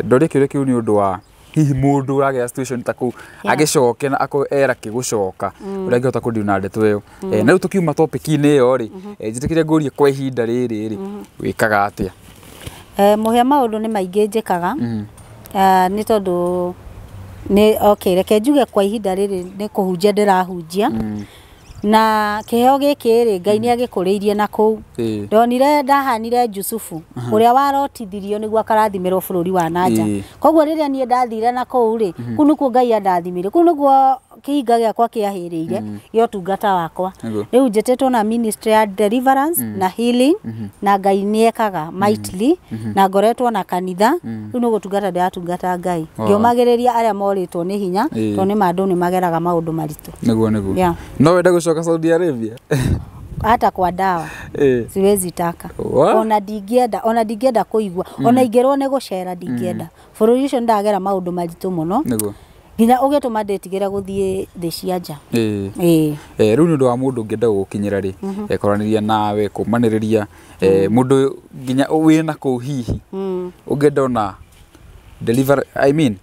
Ndoria kĩũria kĩu nĩ ũndũ wa hihi mũndũ ũragĩa situation ta kũu agĩcoke na akorwo era kĩgũcoka ũrĩa angĩhota kũdeal na ndeto ĩyo. Na rĩu tũkiuma topic-inĩ ĩyo rĩ, njĩtĩkĩre ngũrie, kwa ihinda rĩrĩ rĩ, wĩkaga atĩa? Mũhĩa, maũndũ nĩ maingĩ njĩkaga. Nĩ tondũ nĩ okay, reke njuge kwa ihinda rĩrĩ nĩ kũhunjia ndĩrahunjia, na kĩheo gĩkĩ rĩ, Ngai nĩ agĩkũrĩirie na kũu. Ndonire ndahanire Jusufu ũrĩa warotithirio nĩguo akarathimĩrwo bũrũri wa nanja. Koguo rĩrĩa niĩ ndathire na kũu rĩ, kũu nĩkuo Ngai andathimire, kũu nĩkuo kĩhinga gĩakwa kĩahĩrĩire gĩa ũtungata wakwa. Rĩu njĩtĩtwo na ministry ya deliverance na healing, na Ngai nĩ ekaga mightily, na ngoretwo na kanitha. Rĩu nĩ gũtungata ndĩratungata Ngai, ngĩũmagĩrĩria arĩa morĩtwo nĩ hinya, tondũ nĩ ma andũ nĩ mageraga maũndũ maritũ. Nĩguo. Yeah. No wende gũcoka Saudi Arabia? Hata kwa dawa siwezi taka. What? Ona ndingĩenda, ona ndingĩenda kũigua, ona ingĩrwo nĩ gũcera ndingĩenda. Bũrũri ũcio ndagera maũndũ maritũ mũno. Nginya ũgĩtũma ndĩtigĩre gũthiĩ thĩ cia nja. Ĩĩ. Ĩĩ. Rĩu nĩ ũndũ wa mũndũ ũngĩenda gũgũkinyĩra rĩ, kwaranĩria nawe, kũmanĩrĩria, mũndũ nginya wĩna kũu hihi ũngĩenda ona deliver, I mean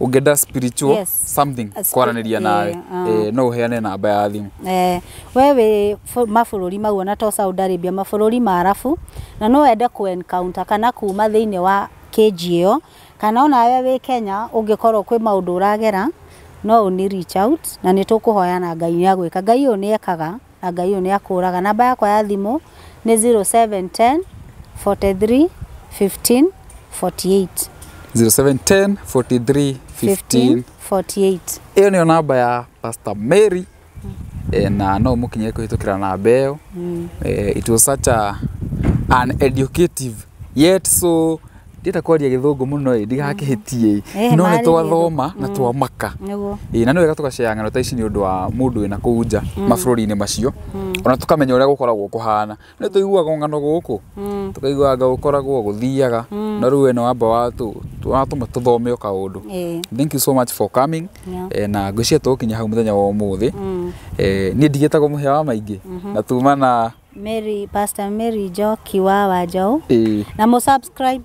ũngĩenda spiritual something kwaranĩria nawe, no ũheane namba ya thimũ. We wĩ mabũrũri mau ona to Saudi Arabia, mabũrũri ma Arabu, na no wende kũ encounter kana kuma thĩinĩ wa cage ĩyo, kana onawe wĩ Kenya ũngĩkorwo kwĩ maũndũ ũragera, no ũni reach out na nĩ tũkũhoya na Ngai nĩ agwĩka. Ngai ũyũ nĩ ekaga na Ngai ũyũ nĩ akũraga. Namba yakwa ya thimũ nĩ 0710 43 15 48. 0710 43 15 48. Ĩyo nĩyo namba ya Pastor Mary, na no mũkinyĩre kũhĩtũkĩra namba ĩyo. It was such an educative yet so ndienda kwaria gĩthũngũ mũno ĩ ndigakĩhĩtie ĩ, no nĩ marĩ twathoma na twamaka. Nĩguo. Ĩ, na nĩ wega tũgacea ng'ano ta ici nĩ ũndũ wa mũndũ wĩna kũu nja mabũrũri-inĩ macio, ona tũkamenya ũrĩa gũkoragwo kũhana. Nĩ tũiguaga ng'ano gũkũ, tũkaiguaga gũkoragwo gũthiaga, no rĩu we nĩ wamba watũma tũthome o kaũndũ. Thank you so much for coming. Na ngwĩciria tũgũkinya hau mũthenya wa ũmũthĩ. Niĩ ndigĩtagwo mũhĩa wa maingĩ na tuma na Mary, Pastor Mary Njoki wa Wanjaũ, na mũ subscribe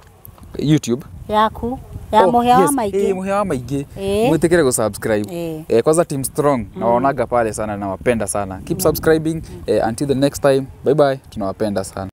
YouTube yaku ya Oh, mũhĩa wa yes, maingĩ. mũhĩa wa maingĩ. Mwĩtĩkĩre gũ subscribe. Kwanza team strong nawaonaga pale sana, nawapenda sana. Keep subscribing, until the next time, bye bye, tunawapenda sana.